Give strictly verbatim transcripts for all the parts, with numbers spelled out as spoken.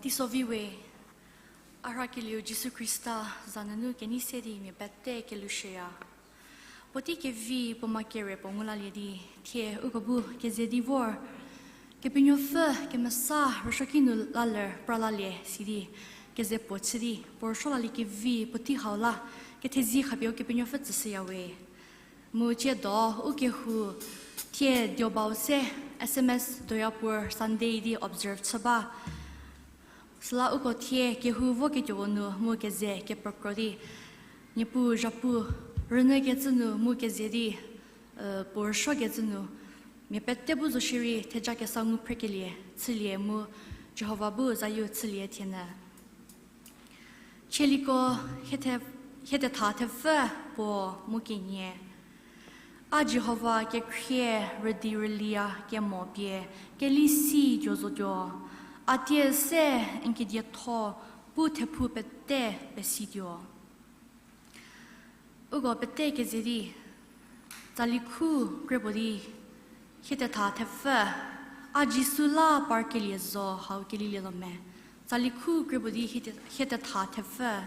Teiso vi we, a rhakelieu Jisu Khrista za nunu kenei se di mia pete kelushüya. Puotei kevi puo ma kere puo ngu lalie di, thie uko bu keze di vor, Kepenuopfü kemesa rüsuoki nu la ler pra lalie sidi, keze puo chü di puo rüsuo lalie kevi puotei hau la kethezie khapie Ukepenuopfü tsüshüya we. Mu tsiedo u kehou thie diobau se S M S doya puo Sunday di observe chü ba. Süla uko thie kehou voketuoko nu mu keze kepekro di, Niepuu zhapu rünyükecü nu mu keze di, puo rüsuokecü nu, mia pete bu zo shierei theja kesa ngu phrekelie chülie mu Jihova bu zayieu chülie thienyü. Chieliko hiethe-, hietetha thepfü puo mu kenie. A Jihova kekhrie rüdi rüliya kemo pie keli si tuo zotuo. A tie se n kedietho bu thephu pete pesituo. Uko pete keze di, tsali khu kre puo di, hietetha thepfü, a Jisu la parkelie zo hau kelilie lo me. Tsali khu kre puo di hiete-, hietetha thepfü.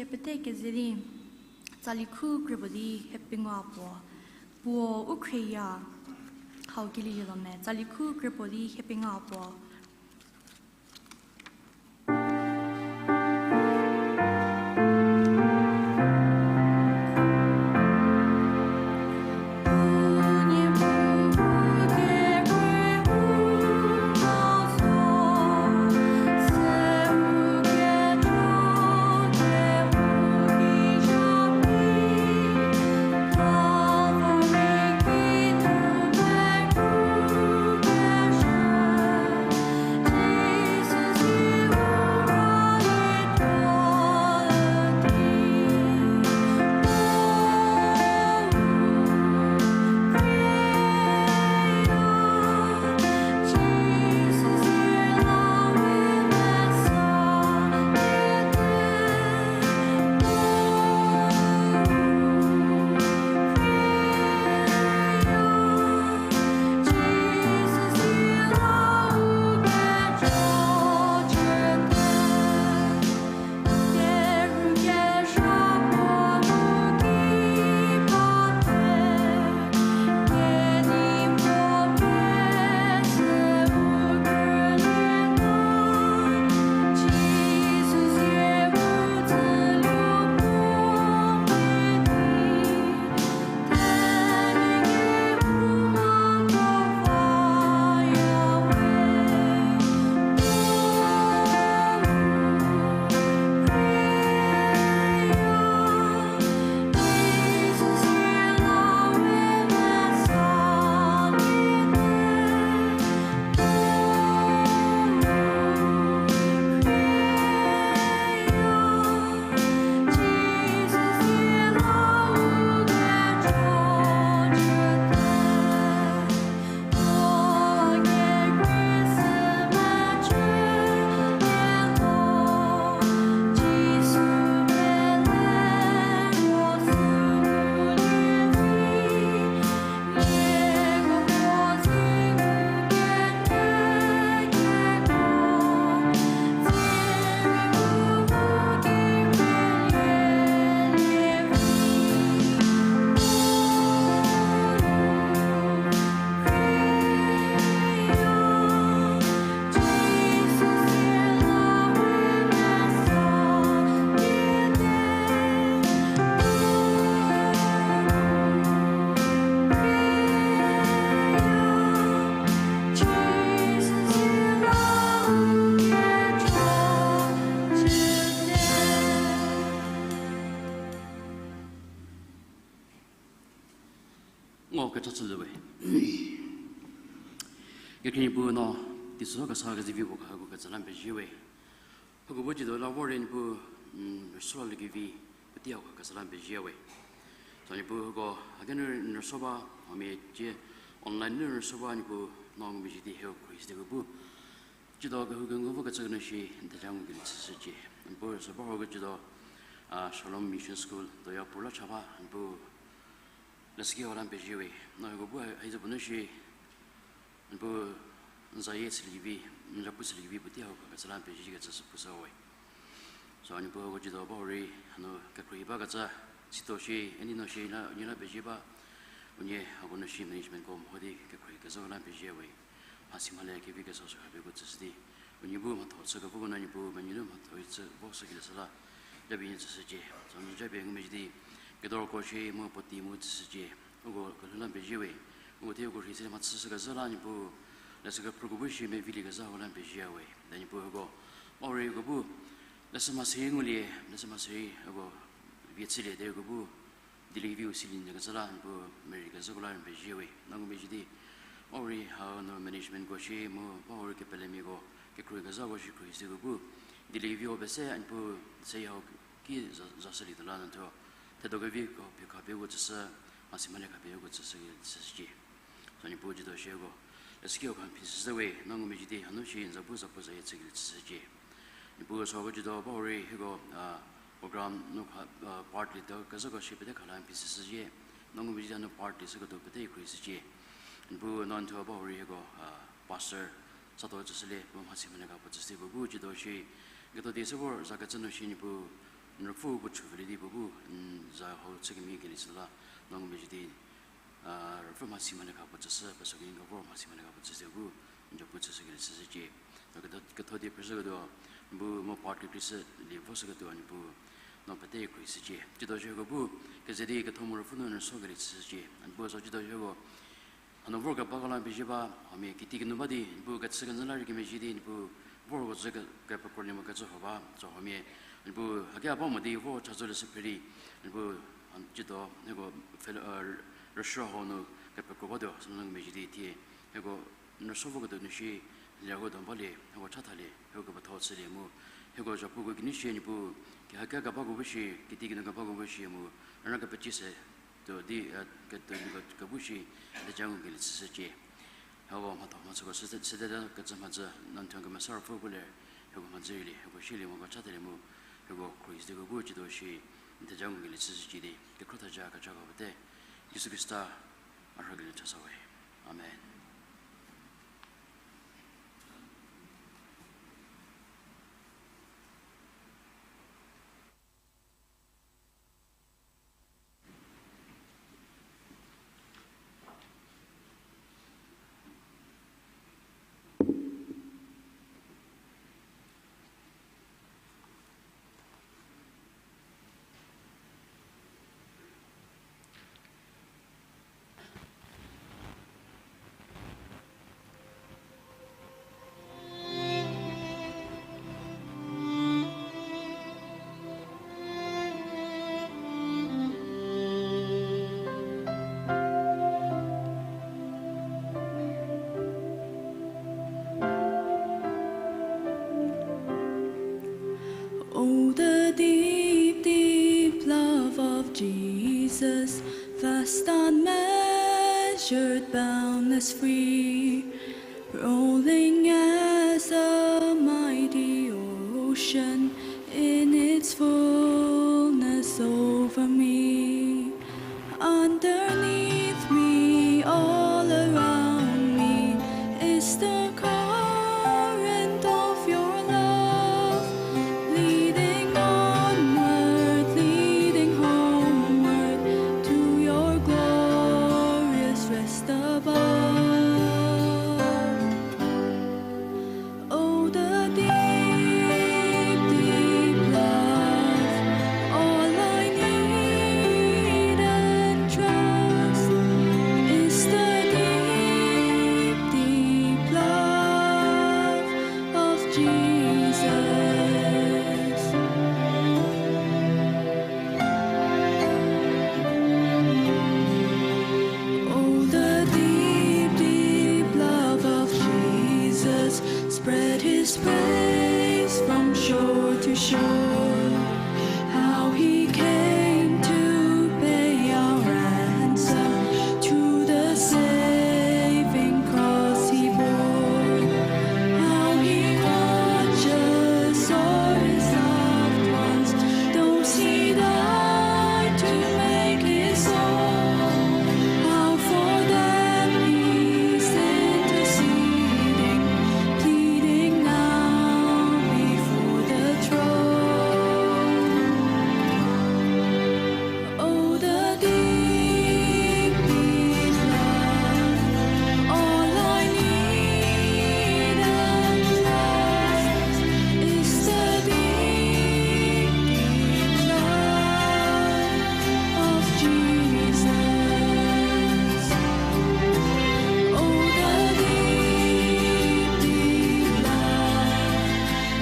Pete keze di, tsali khu kre puo di hiepengou puo, puo u khrieya, hau kilielome, tsali khu kre puo di hiepengou puo. Ngo kecha chülie we. Kekhrie Niepuu no, teisozha kesa kezivi puo khako kecü la n pezie we. Hako bu tsiedo la vor rei Niepuu, rüsuo la liekevi, puotei hako kecü la n pezie we. Süu Niepuu hako, hake nu n rüsuo ba, hamia cie online nu n rüsuo ba Niepuu, no ngumezhie di hie khruohi sidi ko bu. Tsiedo kehou kengu vo kecü nu shi, n theja ngukelie chüshücie. Niepuu rüsuo ba hako tsiedo, a, Shalom Mission School, doya puo la cha ba, Niepuu leshüki hau la n pezie we. No hieko bu haize puo nu shi, Niepuu n zayie chüliekevi, n zapu chüliekevi puotei hako kecü la n pezie kecü sü pushü we. Süu Niepuu hako tsiedo ba hurei, hanu kekhruohi ba kecü, situo shi, eni no shi, n la, n la pezie ba, unie hako nu shi managementko mho di kekhruohi kezhako la n pezie we. Mhasi mhale kevi kesa sü khapie ko tsüshü di, unie bu mhatho chü kevoko nu Niepuu, menu nu mhatho chü vo shükelie sü la, japie nie tsüshücie. Süu nie japie ngumezhie di, kedorko shi mu puotei mu tsüshücie. Uko kelhou la n pezie we. Uko thie uko rhei se mhachüshü kezhü la Niepuu, leshü kephrüko bu shi mevilie kezhü hau la n pezie we. Di Niepuu hako, ba hurei uko bu, leshü mhase ngulie, leshü mhase uko vie chülie di uko bu, dieliekeviu silie nyü kezhü la Niepuu merei kezhüko la n pezie we. No ngumezhie di, ba hurei hau nu managementko shi mu ba hurei kepelemiako, kekhruohi kezhako shi khruohi sidi ko bu, dieliekeviu pese Niepuu seyie hau ki za, zashülietuo la no thuo, thedo keviko pie khapie uko tsüshü, mhasi mhale khapie uko tsüshü, tsüshücie. Süu Niepuu tsiedo shi uko, leshüki hau kha n phi shüshü we, no ngumezhie di hanu shi n zapu zapu zayie chükelie chüshücie. Niepuu süu hako tsiedo ba hurei hieko, a, program nu kha, a, part lie tuo kezhako shi pete kha la n phi shüshücie. No ngumezhie di hanu part lie shüketuo pete khruohi shücie. Niepuu no n thuo ba hurei hieko, a, pastor, satuo tsüshülie, puo mhasi mhale kha puo tsüshü di puo bu tsiedo shi, ketuo di se vor za kecü nu shi Niepuu, N ruopfü bu chüpfhülie di puo bu, n za hau chükemhie kelie chü la, no ngumezhie di, a, ruopfü mhasi mhale kha puo tsüshü, peso kenie kevor mhasi mhale kha puo tsüshü bu, n zapu chüshü kelie chüshücie. No ketho, ketho di phrüshüketuo, n bu mo part kekreishülie voshüketuo, n bu no pete khruohishücie. Tsiedo zhüko bu, keze di ketho mu ruopfü nu n rüsuokelie chüshücie. N bu zo tsiedo zhüko, hanu vor kebako la pezie ba, huomia kiti kenu ba di, n bu kechü kenyü la rei kemezhie di, n bu vorko zhü ke, kepekrolie mokecü huo ba, zo huomia, n bu haki a ba mo di vor chazou leshü phrü di, n bu, a, tsiedo, hieko, fel-, a, rüsuo hau nu kepekro batuo, sünu ngumezhie di thie, hieko, n rüsuo voketuo nu shi, liako donu balie, hieko chathalie, hieko kepethau chülie mu, hieko zapuko kenie shie n bu, ke haki a kebako bu shi, kiti kenu kebako bu shi mu, rüna kepecie se, tuo di, a, ketuo niko kebu shi, n theja ngukelie chüshücie. Hieko mhatho mhachüko sede, sedeta kecü mhadzü, no n thuo kemesa ruopfü bu ler, hieko mhadzü rei lie, hieko shielie moko chathalie mu, hieko khruohi süko bu tsiedo shi, n theja ngukelie chüshücie di, kekhro theja kecüko pete, Jisu Khrista, a rhakelieu chasa we. Amen. Oh, the deep, deep love of Jesus, vast, unmeasured, boundless, free, rolling as a mighty ocean in its fullness over me. Underneath me, all around me, is the current of your love, leading onward, leading homeward to your glorious rest above. Oh, the deep, deep love, all I need and trust is the deep, deep love of Jesus. Oh, the deep, deep love of Jesus, spread his praise from shore to shore. How he came to pay our ransom through the saving cross he bore. How he watches o'er his loved ones, those he died to make his own. How for them he's interceding, pleading now before the throne. Oh, the deep, deep love, all I need and trust is the deep, deep love of Jesus. Oh, the deep, deep love,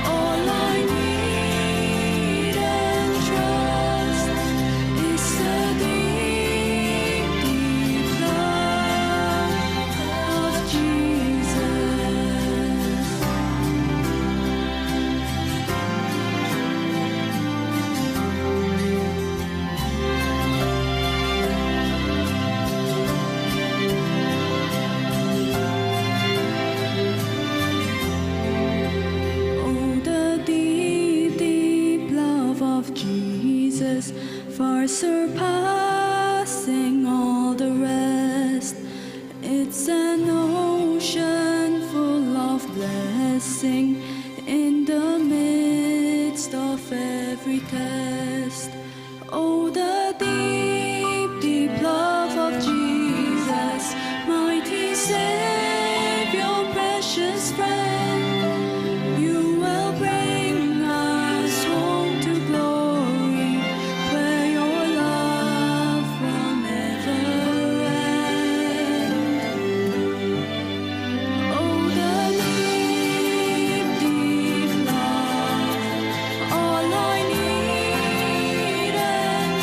all I need and trust is the deep, deep love of Jesus. Oh, the deep, deep love of Jesus, far surpassing all the rest. It's an ocean full of blessing in the midst of every every test. Oh, the deep, deep love of Jesus, mighty Savior, precious friend. You will bring us home to glory, where your love will never end. Oh, the deep, deep love, all I need and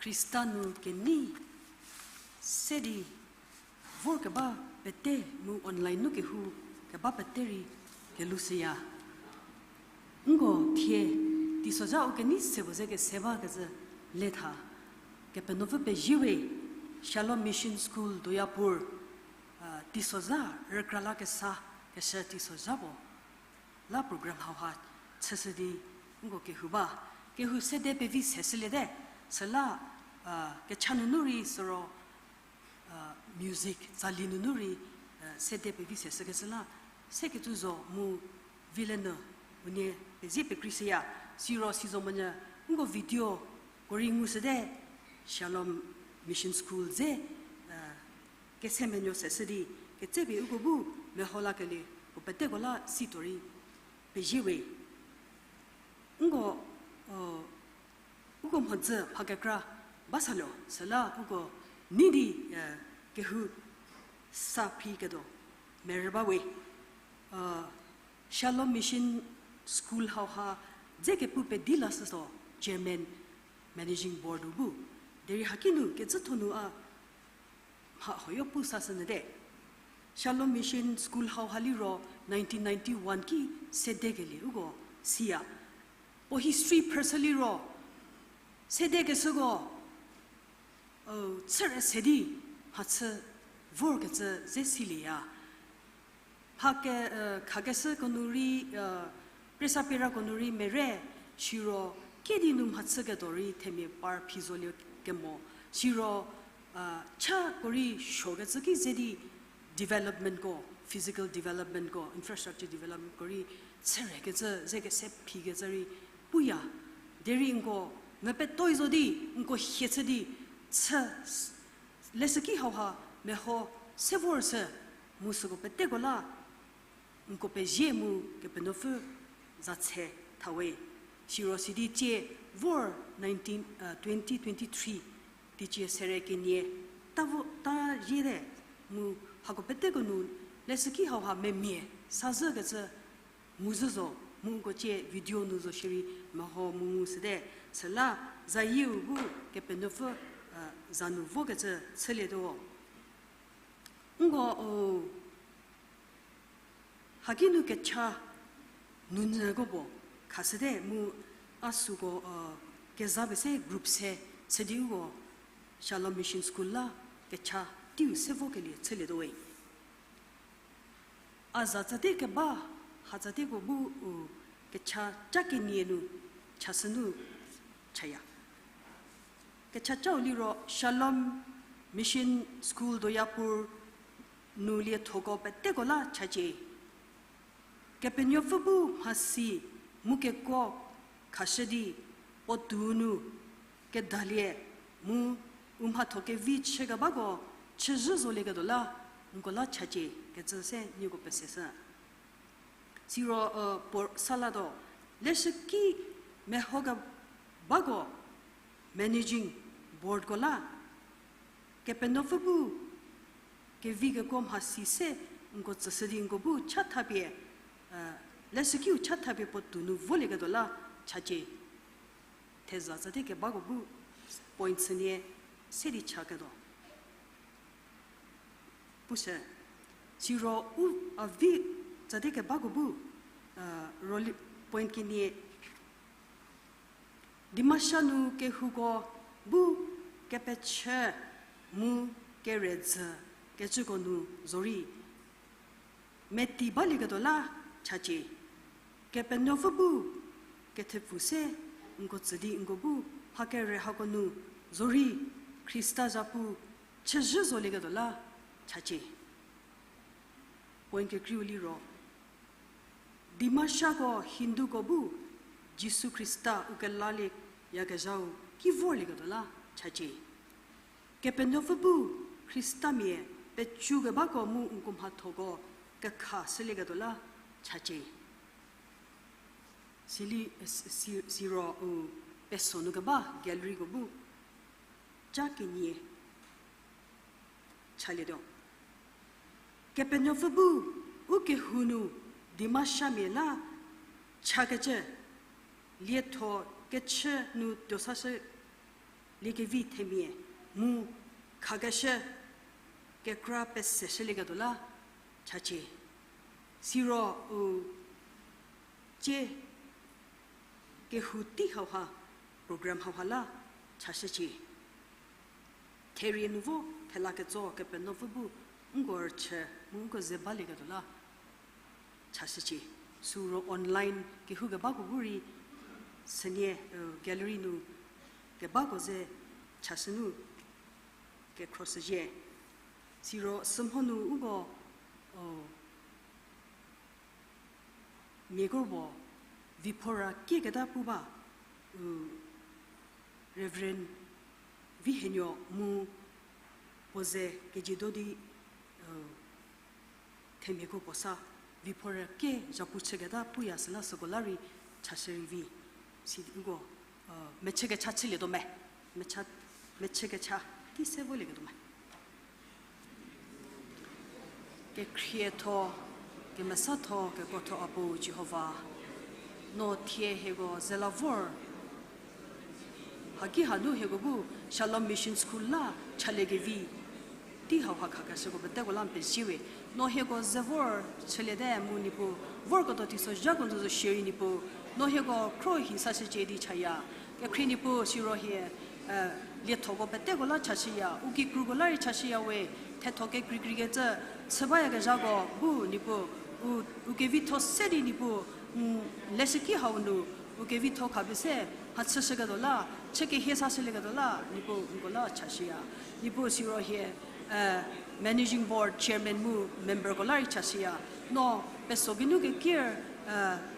Khrista nu kenei se di vorkeba pete mu online nu kehou keba pete rei kelushüya. Nko thie teisozha u kenei se puo ze kese bakecü le tha. Kepenuopfü pezie we, Shalom Mission School Doyapur, teisozha rükra la kesa keshü teisozha puo la program hauha chüshü di nko kehou ba. Kehou sede pevi seshüliete, süla kecha nunu rei süro music tsali nunu rei sede pevi seshükecü la sekecü zo mu vile nu unie pezie pekreishüya. Siro sizo monyü nko video ko rei ngushüte, Shalom Mission School dze kese menuo seshü di ketsepie uko bu meho lakelie puo peteko la situo rei pezie we. Nko uko mhodzü mha kekra ba saluo süla uko nei di kehou sa phiketuo merü ba we. Shalom Mission School hauha dze kepu pedi lashütuo, chairman, managing board-u bu. Derei haki nu kecütho nu a mha huoyo pu sashünyüte. Shalom Mission School hauha liro nineteen ninety-one ki sedekelie uko siya. Puo history phrüshü liro sedekeshüko chüre se di mhachü vorkecü ze silieya. Mha ke, khakeshüko nu rei, priesa pierako nu rei mere, siro kedi nu mhachüketuo rei themia par phi zolie kemo, siro chako rei suokecü ki ze di developmentko, physical developmentko, infrastructure developmentko rei chürekecü ze kese phikecü rei puya. Derei nko mepetoi zo di nko hie chü di chü leshüki hauha meho se vor sü mu süko peteko la nko pezie mu Kepenuopfü za tshe thawe. Siro sidi tsie vor nineteen, twenty twenty-three teicie sere kenie ta vo, ta ziete mu hako peteko nu leshüki hauha memia sazhükecü nguzhü zo, mu nko tsie video nu zo shierei meho mu ngu süte, süla zayieu bu Kepenuopfü za nu vokecü chülietuo. Nko haki nu kecha nunyüko puo khashüte mu a süko keza pese group se chü di uko Shalom Mission School la kecha teiu se vokelie chülietuo we. A za tsate keba, ha tsateko bu u kecha ca kenie nu chashü nu chaya. Kecha cau liro Shalom Mission School Doyapur nu liethoko peteko la chacie. Kepenuopfü bu mhasi mu kekuo khashü di puotou nu kedalie mu u mhatho kevi chükebako chüzhü zolieketuo la nko la chacie kecü se nieko peseshü. Siro puo salatuo, leshüki mehokebako managing boardko la Kepenuopfü bu kevi kekuo mhasi se nko tsüshü di nko bu chathapie, leshükiu chathapie puotou nu volieketuo la chacie. Theza tsate kebako bu point sünie se di chaketuo pushü. Siro u a vi tsate kebako bu roli point kenie Dimasha nu kehouko bu kepechü mu kerezhü kecüko nu zorei meti balieketuo la chacie. Kepenuopfü bu kethepfu se nko tsü di nko bu mha kere hako nu zorei Khrista zhapu chüzhü zolieketuo la chacie. Point kekreiu liro Dimashako Hinduko bu Jisu Khrista u kelalie yakezhau ki vorlieketuo la chacie. Kepenuopfü bu Khristamia pecükebako mu nko mhathoko kekha shülieketuo la chacie. Sili, si, siro u peso nu keba galleryko bu ca kenie chalietuo. Kepenuopfü bu u kehou nu Dimashamia la chakecü lietho kechü nu tuosashü Liekevi themia mu khakeshü kekra peseshülieketuo la chacie. Siro u cie kehou tei hauha, program hauha la chashücie. Therie nu vo thela ketso Kepenuopfü bu nko rüchü mu nko ze balieketuo la chashücie. Siro online kehoukebako bu rei sünie, gallery nu kebako ze chashü nu kekhroshüzhie. Siro sümho nu uko, o, miakopuo viphora kieketa pu ba, u, Reverend Vihenuo mu puo ze kejiedo di, u, themiako puo sa viphora kie zhapu chüketa puya süla süko la rei chashü rei vi. Si uko, mechü kecha chülietuo me. Mecha, mechü kecha ki se volieketuo me. Kekhrietho, kemesatho, kekuotho Apuo Jihova, no thie hieko ze la vor. Haki hanu hieko bu Shalom Mission School la chaliekevi tei hauha khakeshüko peteko la n pezie we. No hieko ze vor chüliete mu Niepuu, vorketuo teisozhako nu zo shierei Niepuu, no hieko khro hi sashücie di chaya. Kekhrie Niepuu siro hie, liethoko peteko la chashüya, u kikruko la rei chashüya we, thetho kekreikreikecü chü bayakezhako bu Niepuu, u, u kevitho se di Niepuu, leshüki hau nu, u kevitho khapie se, mhachüshüketuo la, chü kehie sashülieketuo la Niepuu nko la chashüya. Niepuu siro hie, managing board chairman mu memberko la rei chashüya. No peso kinu kekier,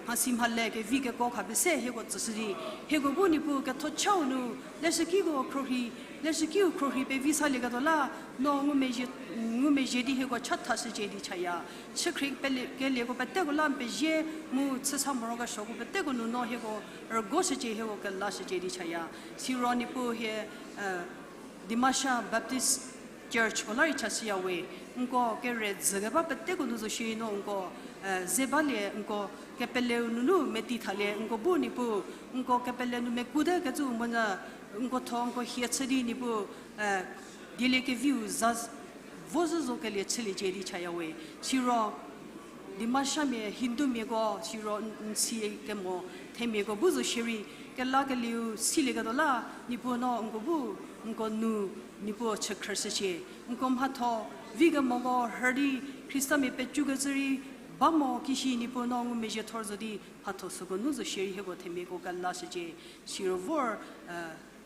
mhasi mhale kevi kekuo khapie se hieko tsüshü di, hieko bu Niepuu kethochau nu, leshükiko khrohi, leshükiu khrohi pevi salieketuo la, no ngumezhie, ngumezhie di hieko chathashücie di chaya. Chükhrie pele, kelieko peteko la n pezie, mu chüsa morokesuoko peteko nu no hieko rügoshücie, hieko kelashücie di chaya. Siro Niepuu hie, Dimasa Baptist Churchko la rei chashüya we, nko kere dzükeba peteko nu zo shierei no nko, ze balie nko kepeleu nunu meti thalie nko bu Niepuu, nko kepele nu mekuote kecü monyü, nko tho nko hie chü di Niepuu, dieliekeviu za vozhü zo kelie chüliecie di chaya we. Siro Dimasamia Hindumiako siro n, n si kemo themiako bu zo shierei, kelakelieu silieketuo la, Niepuu no nko bu, nko nu, Niepuu chükhrüshücie. Nko mhatho, vikemoko rhü di, Khristamia pecükecü rei, ba mo kishi Niepuu no ngumezhie thor zo di, mhatho süko nu zo shierei hieko themiako kelashücie. Siro vor,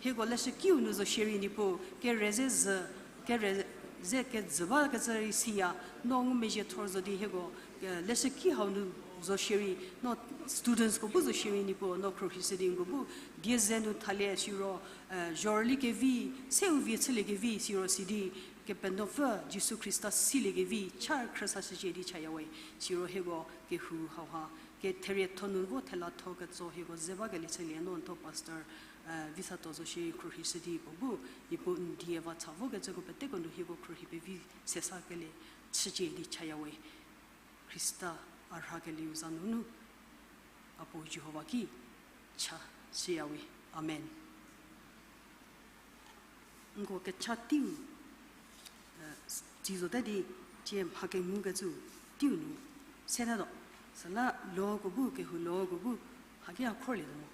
hieko leshükiu nu zo shierei Niepuu, kere ze zü, kere ze kejü bakecü rei siya, no ngumezhie thor zo di hieko, leshüki hau nu zo shierei, no studentsko bu zo shierei Niepuu, no khrohishü di nko bu, die ze nu thalie siro, zhorüli kevi, seu vie chüliekevi siro sidi, Kepenuopfü Jisu Khrista siliekevi, cha rükhrü sashücie di chaya we, siro hieko kehou hauha, ketherietho nu vo thelatho ketso hieko ze bakelie chülie no n tho pastor, Visatuo zo shierei khrohishü di puo bu, Niepuu n die va cha vokecüko peteko nu hieko khrohi pevi sesa kelie chücie di chaya we. Khrista a rhakelieu za nunu, Apuo Jihova ki cha shüya we. Amen. Nko kecha teiu, tsi zote di, tie mha kengukecü teiu nu, setatuo, süla loko bu, kehou loko bu, haki a khorlietuo mo.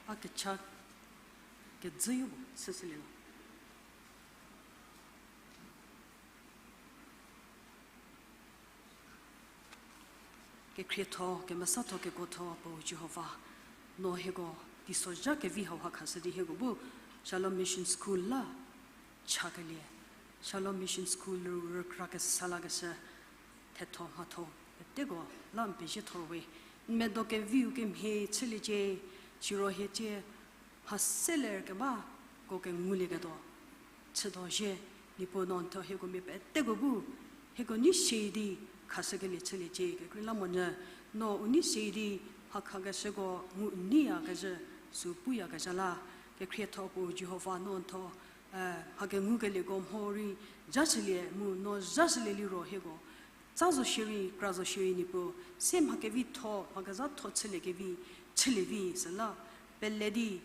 A kecha kedzüyo bu süsülie la. Kekhrietho, kemesatho, kekuotho Apuo Jihova, no hieko teisozha kevi hauha khashü di hieko bu Shalom Mission School la chakelie, Shalom Mission School rükra kesa lakeshü thetho mhatho peteko la n pezie thor we. N medo keviu kemhie chüliecie, siro hiecie mha se lerkebako kengulieketuo chütuo zhie, Niepuu no n thuo hieko mia peteko bu hieko nei sie di khashükelie chüliecie. Kekreilamonyü no u nei sie di mha khakeshüko ngu neiyakezhü sü puyakezha la, kekhrietho Apuo Jihova no n thuo mha kengukelieko mho rei zhashülie mu no zhashülie liro hieko tsa zo shierei, kra zo shierei Niepuu, se mha kevitho, mha kezhatho chüliekevi, chülie vi süla pele di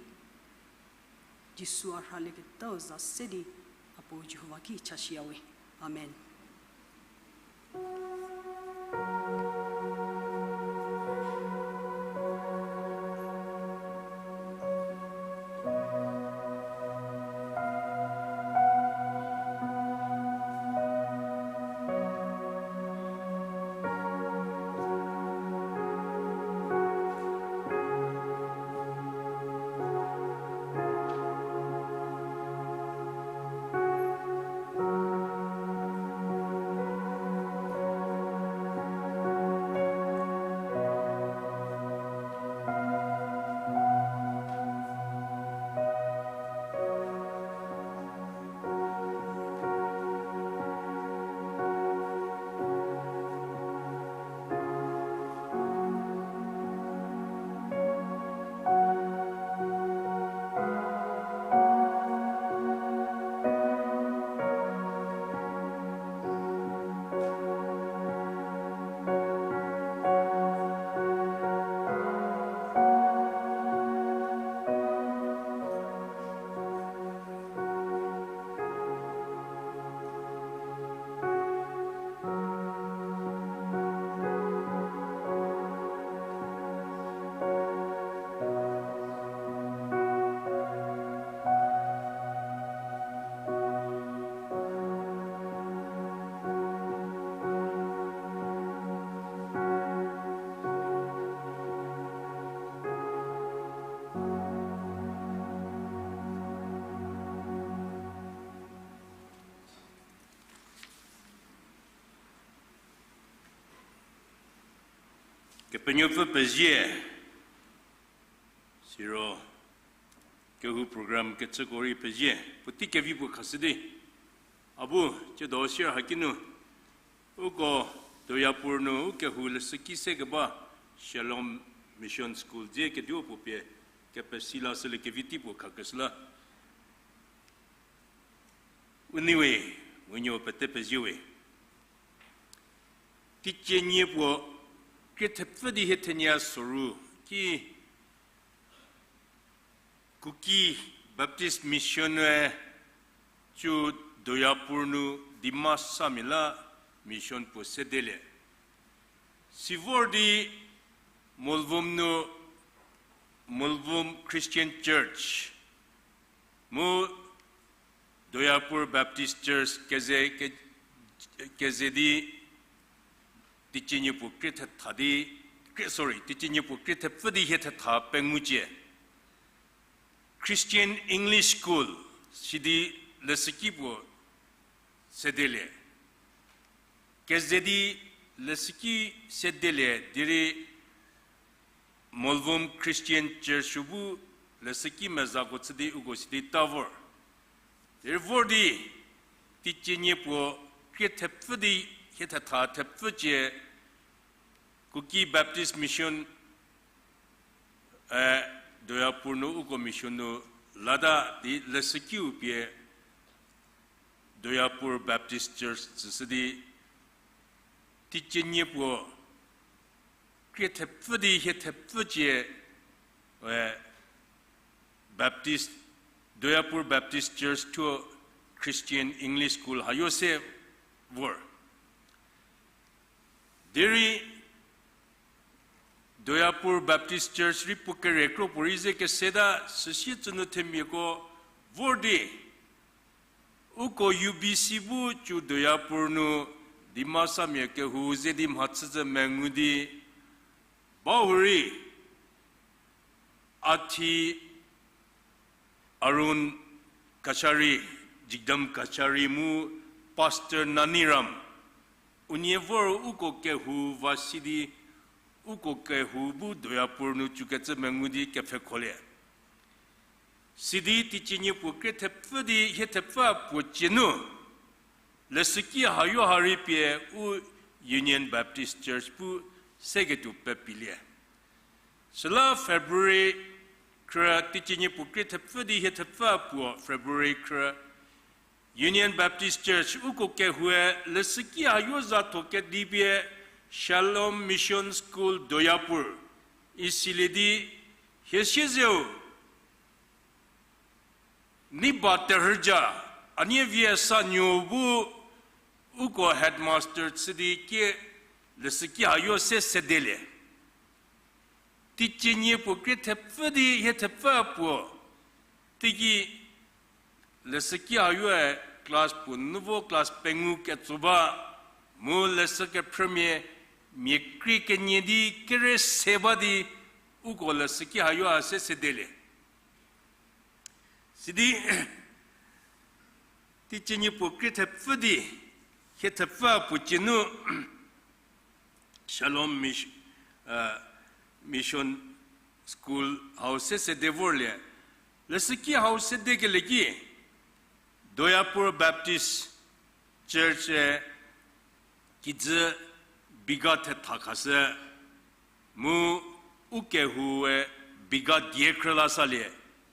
Jisu a rhalieketau za se di a puo Jihova ki chashiyawe. Amen. Kepenuopfü pezie, siro kehou program kecüko rei pezie, puotei kevi puo khashü di. A bu, tsiedo sier hakinu, uko Doyapur nu u kehou leshüki se keba Shalom Mission School dze kedipuo pie kepesi lashülie kevi tei puo khakeshü la. U neiwe, unuo pete pezie we. Teicie nie puo krie thepfü di hie thenie soru ki Kuki Baptist Mission-e cü Doyapur nu Dimasamia la mission puo sedelie. Sivor di Molvom nu Molvom Christian Church mu Doyapur Baptist Church keze, ke-, keze di teicie nie puo krie thetha di, krie, sorry, teicie nie puo krie thepfü di hie thetha pengucie. Christian English School, sidi leshüki puo sedelie. Keze di leshüki sedelie, derei Molvom Christian Church bu leshüki mezako chü di uko sidi ta vor. Derei vor di, teicie nie puo krie thepfü di hie thetha thepfücie, Kuki Baptist Mission, e, Doyapur nu uko mission nu lata di leshükiu pie Doyapur Baptist Church tsüshü di teicie nie puo krie thepfü di hie thepfücie, e, Baptist, Doyapur Baptist Church thuo Christian English School hayo se vor. Derei Doyapur Baptist Church rei puo kere kro puorei ze keseta süsie tsünu themiako vor di, uko U B C bu cü Doyapur nu Dimasamia kehou ze di mhachü tse mengu di, bahurei, a thi Arun Kachari, Jigdam Kachari mu Pastor Naniram, unie vor uko kehou va si di, uko kehou bu Doyapur nu cükecü mengu di kepfhekholie. Sidi teicie nie puo krie thepfü di hie thepfü puo cie nu, leshüki hayo ha rei pie u Union Baptist Church bu seketuo pepilie. Süla February khrü, teicie nie puo krie thepfü di hie thepfü puo February khrü, Union Baptist Church uko kehoue leshüki hayo zatho kedi pie Shalom Mission School Doyapur isilie di hie siezeu Niba Terhüja, a nie vie sa nuo bu uko headmaster chü di kie leshüki hayo se sedelie. Teicie nie puo krie thepfü di hie thepfü puo teiki leshüki hayoe class puo nunu vo class pengou ketso ba, mu leshü kephrümia mia krie kenie di kere se ba di uko leshüki hayo a se sedelie. Sidi teicie nie puo krie thepfü di hie thepfü puo cie nu Shalom Mis-, Mission School hau se sede vorlie. Leshüki hau sedekelie ki Doyapur Baptist Church-e kijü biga thetha khashü, mu u kehoue biga die khrü la salie.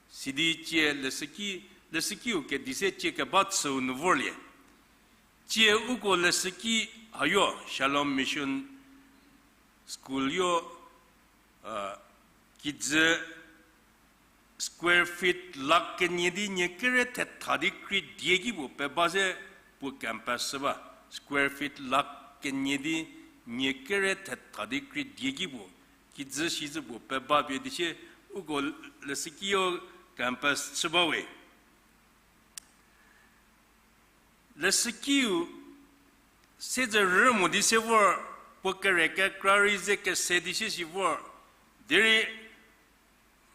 Sidi cie leshüki, leshükiu kedi se cie keba chüu nu vorlie. Cie uko leshüki hayo Shalom Mission School yo kijü square feet lakh kenie di nie kere thetha di krie die ki puo peba se puo campus shü ba. Square feet lakh kenie di nie kere thetha di krie die ki puo kijü sizü puo peba pie di sie uko leshüki yo campus chü ba we. Leshükiu se zerü mo di se vor, puo kere kekra rei ze kese di sie si vor. Derei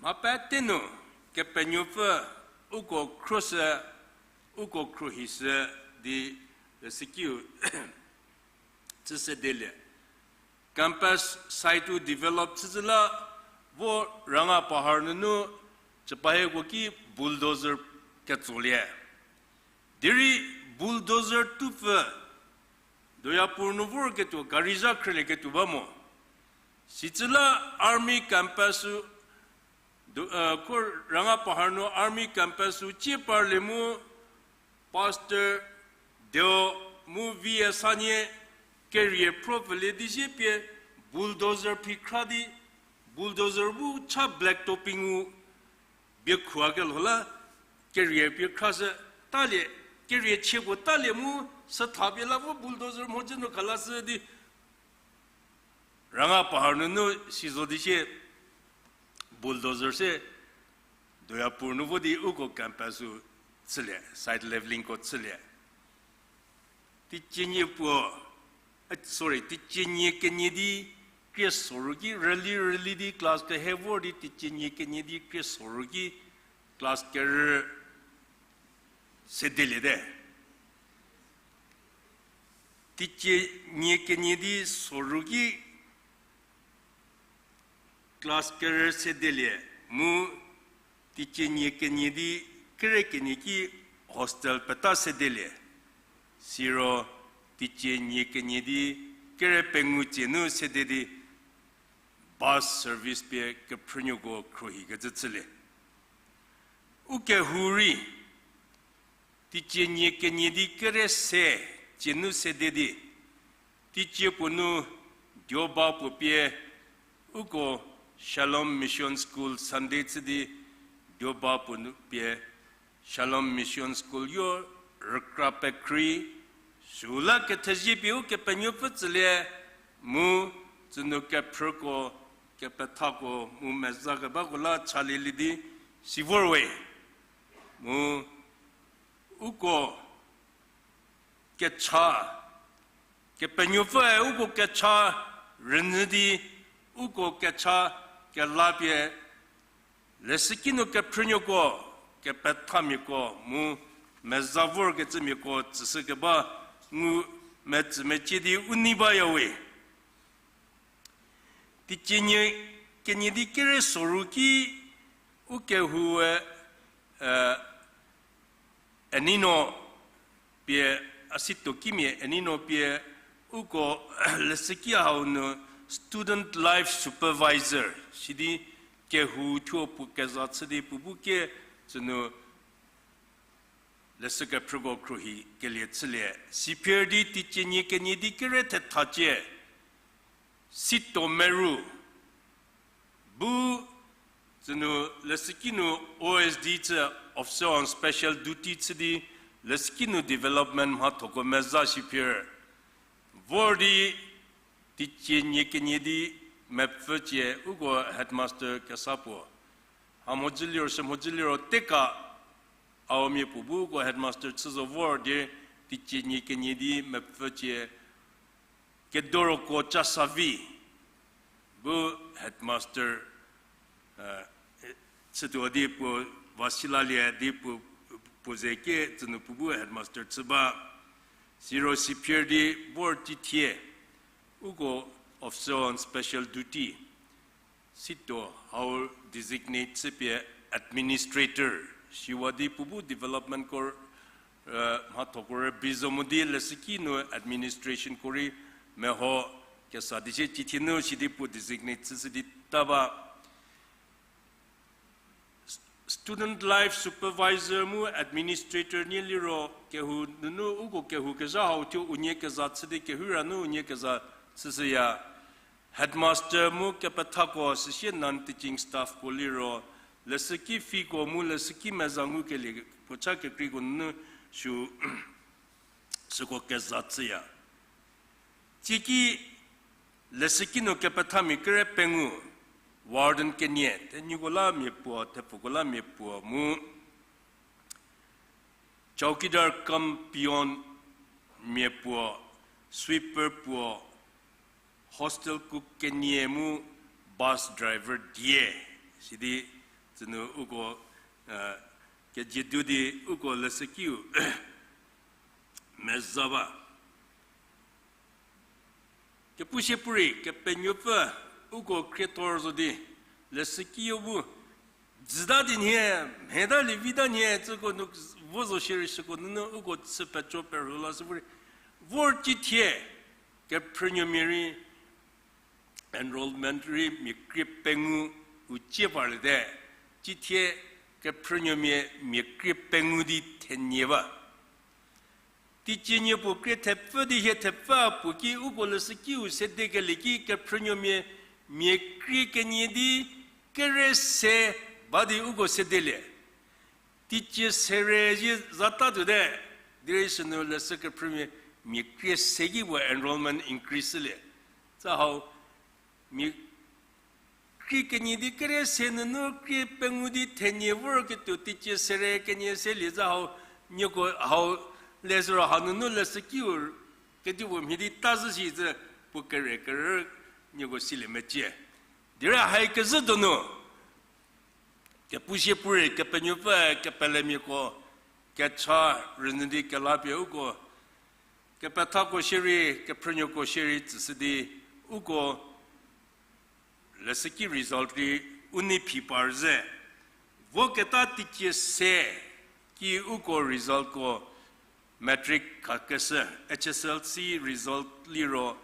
mha pete nu Kepenuopfü uko khruohishü, uko khruohishü di leshükiu chü sedelie. Campus site-u develop chüzhü la vo Ranga Pahar nunu chüpahieko ki bulldozer ketsolie. Derei bulldozer tupfü Doyapur nu vorketuo gari zha khrülieketuo ba mo. Sicü la army campus-u, ko Ranga Pahar nu army campus-u cie parlie mu Pastor Deo mu V S Sanie kerie phro pfülie di sie pie bulldozer phi khra di, bulldozer bu cha black topping-u bie khua kelho la kerie pie khrashü, talie, kerie chieko talie mu sütha pie la vo bulldozer mhodzü nu khalashü di Ranga Pahar nunu si zo di sie bulldozer se Doyapur nu vo di uko campus-u chülie, site leveling ko chülie. Teicie nie puo, sorry, teicie nie kenie di krie soru ki rüli rüli di class kehe vor di teicie nie kenie di krie soru ki class kerü sedeliete. Teicie nie kenie di soru ki class kerü sedelie mu teicie nie kenie di kere kenie ki hostel peta sedelie. Siro teicie nie kenie di kere pengou tsie nu sede di bus service pie kephrünuoko khruohikecü chülie. U kehou rei teicie nie kenie di kere se tsie nu sede di, teicie puo nu Dioba puo pie uko Shalom Mission School Sunday chü di Dioba puo nu pie Shalom Mission School yo rükra pekhrü, süla kethezie pie Ukepenuopfü tsülie, mu tsünu kephrüko, kepethako mu meza kebako la chalielie di si vor we. Mu uko kecha, Kepenuopfüe uko kecha rünyü di, uko kecha kela pie, leshüki nu kephrünuoko, kepethamiako mu meza vorkecümiako tsüshü keba ngu metsümecie di u nei baya we. Teicie nie kenie di kere soru ki u kehoue, Enino pie, a situo kimia Enino pie, uko leshüki hau nu student life supervisor sidi kehou thuo puo keza chü di puo bu kie tsünu leshü kephrüko khruohi kelie chülie. Siphier di teicie nie kenie di kere thethacie, sito meru. Bu tsünu leshüki nu O S D chü, Officer on Special Duty chü di leshüki nu development mhathoko meza siphier. Vor di teicie nie kenie di mepfücie uko headmaster kesa puo. Ha mhodzü liro, sü mhodzü liro teka, Aomia puo bu uko headmaster chü zo vor di teicie nie kenie di mepfücie. Kedoroko Chasavi bu headmaster chütuo di puo vasilalie di puo, puo ze ke tsünu puo bu headmaster chü ba. Siro siphier di vor tithie, uko Officer on Special Duty, sito hau designate chüpie administrator, siwa di puo bu developmentko mhathoko rübei zo mu di leshüki nu administrationko rei meho kesa di sie tithie nu sidi puo designate chüshü di ta ba. Student life supervisor mu administrator nie liro kehou nunu uko kehou kezha hau thuo unie keza chü di kehou ra nu unie keza chüshüya. Headmaster mu kepethako süsie non-teaching staffko liro leshüki feeko mu leshüki meza ngukelie puo cha kekreiko nunu sü süko keza chüya. Tsiki leshüki nu kepethamia kere pengou, warden kenie, thenuko la mia puo, thepfuko la mia puo mu chowkidar cum peon mia puo, sweeper puo, hostel cook kenie mu bus driver die. Sidi tsünu uko kezie du di uko leshükiu meza ba. Kepushie puorei Kepenuopfü uko khriethor zo di leshükiu bu dzüta di nhie, mheta lievi ta nhie, tsüko nu vo zo shierei süko nunu uko chü peco perhu la sü puorei vor tithie kephrünuomia rei enrollment rei mia krie pengou u cie parliete. Tithie kephrünuomia mia krie pengou di thenie ba. Teicie nie puo krie thepfü di hie thepfü puo ki uko leshükiu sedekelie ki kephrünuomia mia krie kenie di kere se ba di uko sedelie. Teicie sere zie zata tuote, derei sünu leshü kephrümia mia krie se ki puo enrollment increase shülie. Tsa hau mia krie kenie di kere se nunu krie pengou di thenie vorketuo teicie sere kenie selie tsa hau nieko hau leshü ro hanunu leshükiu kedipuo mhie di ta zhü shi tse puo kere kerü nieko silie mecie. Derei hai kezhü donu kepushie puorei Kepenuopfü kepelemiako kecha rünyü di kelapie uko kepethako shierei, kephrünuoko shierei tsüshü di uko leshüki result rei u nei phi par ze. Voketa teicie se ki uko resultko matric khakeshü, H S L C result liro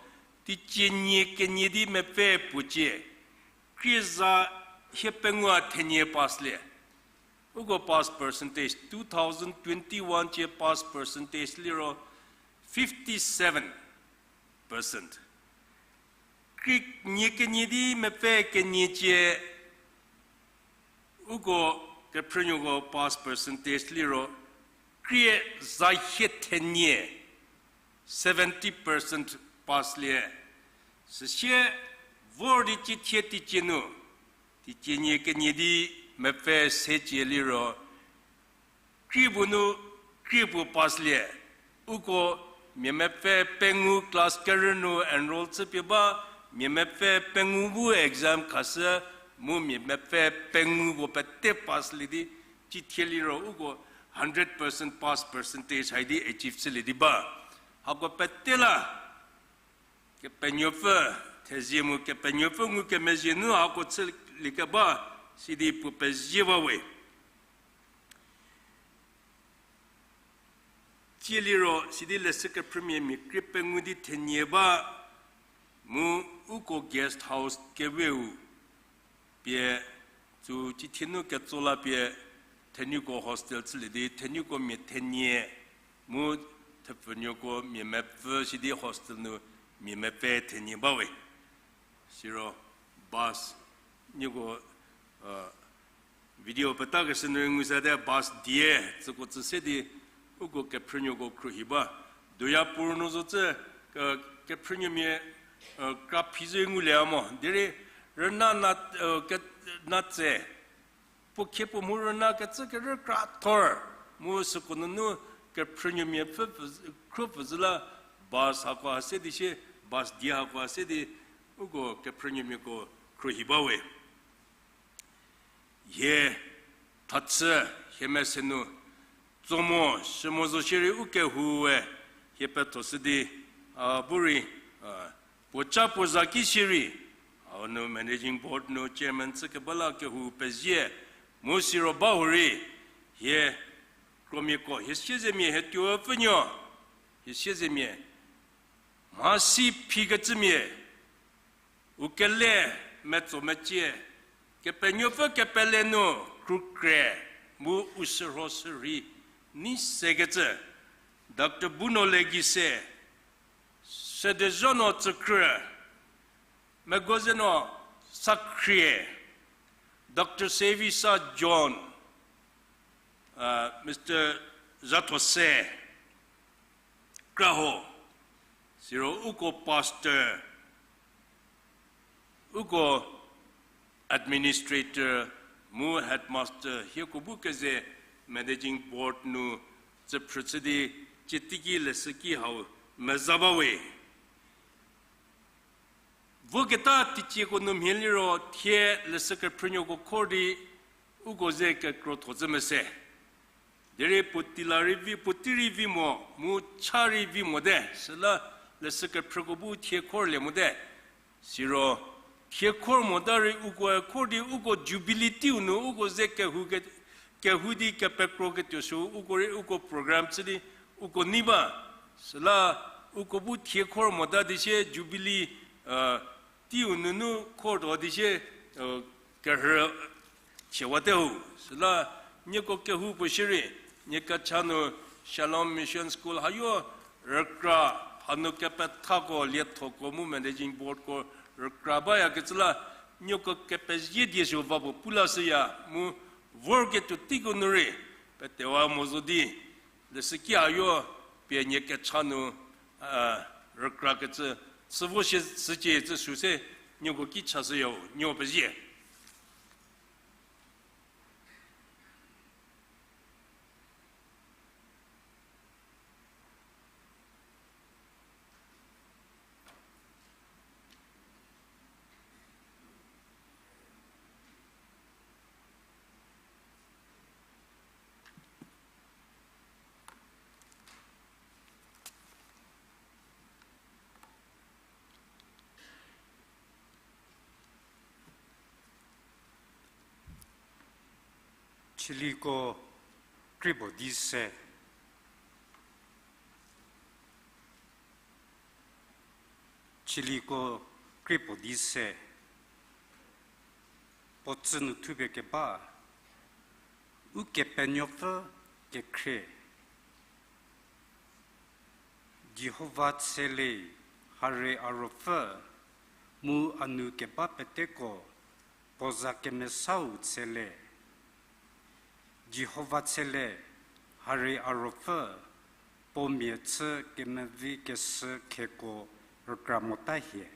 teicie nie kenie di mepfü puocie, krie za hie pengou a thenie pass lie. Uko pass percentage two thousand twenty-one cie pass percentage liro fifty-seven percent. Krie nie kenie di mepfü kenie cie uko kephrünuoko pass percentage liro krie za hie thenie, seventy percent pass lie. Süsie vor di cithie teicie nu, teicie nie kenie di mepfü se cie liro krie puo nu krie puo pass lie. Uko mia mepfü pengou class kerü nu enroll chüpie ba, mia mepfü pengou bu exam khashü, mu mia mepfü pengou puo pete pass lie di cithie liro uko hundred percent pass percentage hai di achieve chülie di ba. Hako pete la Kepenuopfü thezie mu Kepenuopfü ngukemezhie nu hako chülie keba sidi puo pezie ba we. Tsie liro sidi leshü kephrümia mia krie pengou di thenie ba, mu uko guest house keweu pie, tsu cithie nu ketso la pie, Thenuko hostel chülie di, thenuko mia thenie, mu thepfunuoko mia mepfü shi di hostel nu mia mepfü thenie bawe. Siro bus, nieko, video petakeshü nu ngu sete bus die, tsüko tsü se di, uko kephrünuoko khruohi ba. Durgapur nu zo cü, kephrünuomia, kra phi zo ngulie mo. Derei, rüna na, ke, na tse, puo khie puo mhu rüna kecü kerü kra thor. Mu süko nunu kephrünuomia pfü, khruo pfü zü la bus hako ha se di shie, bus die hako ha se di, uko kephrünuomiako khruohi bawe. Hie thachü, hie mese nu tso mo, shü mo zo shierei u kehou we, hie pethoshü di, a, bu rei, a, puo ca puo za ki shierei, a, nu managing board nu chairman chü keba la kehou pezie, mu siro ba hurei, hie kromiako, hie siezemia, hie tuo pfünuo, hie siezemia, mhasi phikecümia, u kele metso mecie, Kepenuopfü kepele nu krukre mu u shürho shürhei nei sekecü, Doctor Buno Legise, Sedezhono Tsükrü, Megozeno Sakhrie, Doctor Sevisa John, Mister Zathose, kraho, siro uko pastor, uko administrator, mu headmaster, hieko bu keze managing board nu tsüphrü chü di, citiki leshü ki hau meza bawe. Voketa teicieko nu mhie liro thie leshü kephrünuoko khor di uko ze kekrothozhü mese. Derei puotei la rei vi, puotei rei vi mo, mu cha rei vi mote, süla leshü kephrüko bu thie khorlie mote. Siro thie khor mota rei uko khor di uko jubilee teiu nu uko ze kehou ke, kehou di kepekro ketuo sü uko rei uko program chü di uko nei ba. Süla uko bu thie khor mota di sie jubilee, teiu nunu khortuo di sie, kerhü chiewate ho. Süla nieko kehoupuo shierei, nie kecha nu Shalom Mission School hayo rükra, hanu kepethako, liethoko mu managing boardko rükra bayakecü la, nieko kepezie die sü va puo pu lashüya mu vorketuo teiko nu rei, petewa mo zo di, leshüki hayo pie nie kecha nu, rükrakecü, chü vo sie shücie cü sü se, nieko ki chashüyau, nieko pezie. Chiliko krie puo di se. Chiliko krie puo di se. Puo tsü nu thupie keba, Ukepenuopfü kekhrie. Jihova tshele, hare a ruopfü, mu a nou keba peteko, puo za kemesau tshele. Jihova tshele, hare a ruopfü, puo mia chü kemevi keshü kheko rükra mota hie.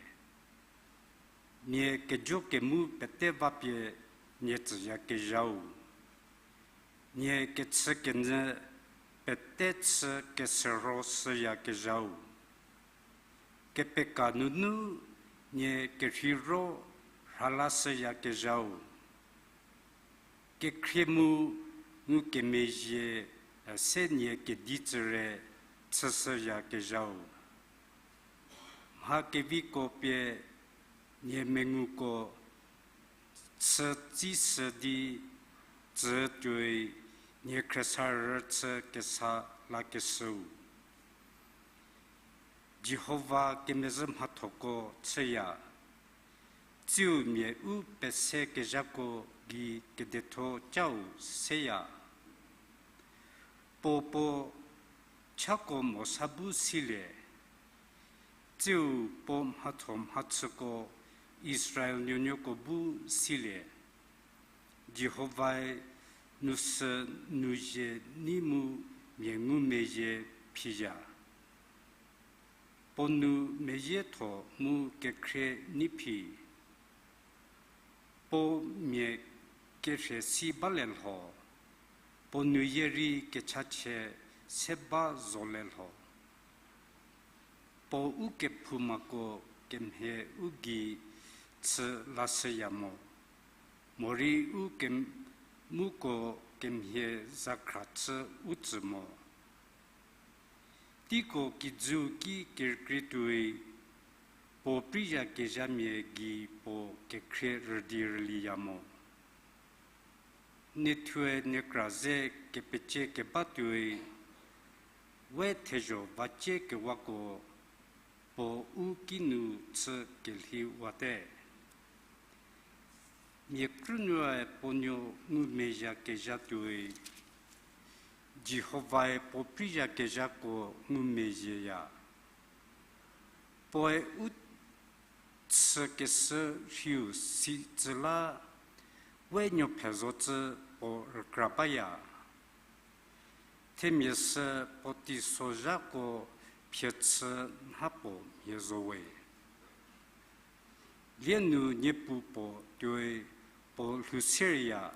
Nie kejo kemu pete vapie nie tsüyakezhau. Nie kechükenyü pete chü kesüro shüyakezhau. Kepeka nunu nie kerheiro rhalashüyakezhau. Kekhrie mu ngukemezhie se nie kedi tsüre chüshüyakezhau. Mha keviko pie nie menguko chü tsishü di tsütuoi nie khriesarü chü kesa lakeshüu. Jihova kemezhü mhathoko chüya, tsiu mia u pese kezhako gei kedetho cau seya. Puo puo chako mosa bu silie, tsiu puo mhatho mhachüko Israel nuonuoko bu silie, Jihovae nu sü nu zie ni mu mia ngumezhie phiya. Puo nu meyietho mu kekhrie ni phi, puo mia kerhie si balie lho, puo nu yie rei kechachie se ba zole lho. Puo u kephoumako kemhie u gei chü lashüya mo, morei u kemuko kemhie zakhra chü u tsü mo. Teiko kijüu ki kerükrie tuoi, puo preiyakezhamia gei puo kekhrie rüdi rüliya mo. Niethuoe niekra ze kepecie keba tuoi, we thezho vacie kewako puo u kinu chü kelhiwate. Mia krünuoe puo nuo ngumezhiekezha tuoi, Jihovae puo preiyakezhako ngumezhieya. Puoe u chükeshü rhiu si tsü la, we nuophe zocü puo rükra baya. Themia sü puo teisozhako phie chü nha puo mhie zo we. Lie nu niepu puo tuoi puo lhou serya,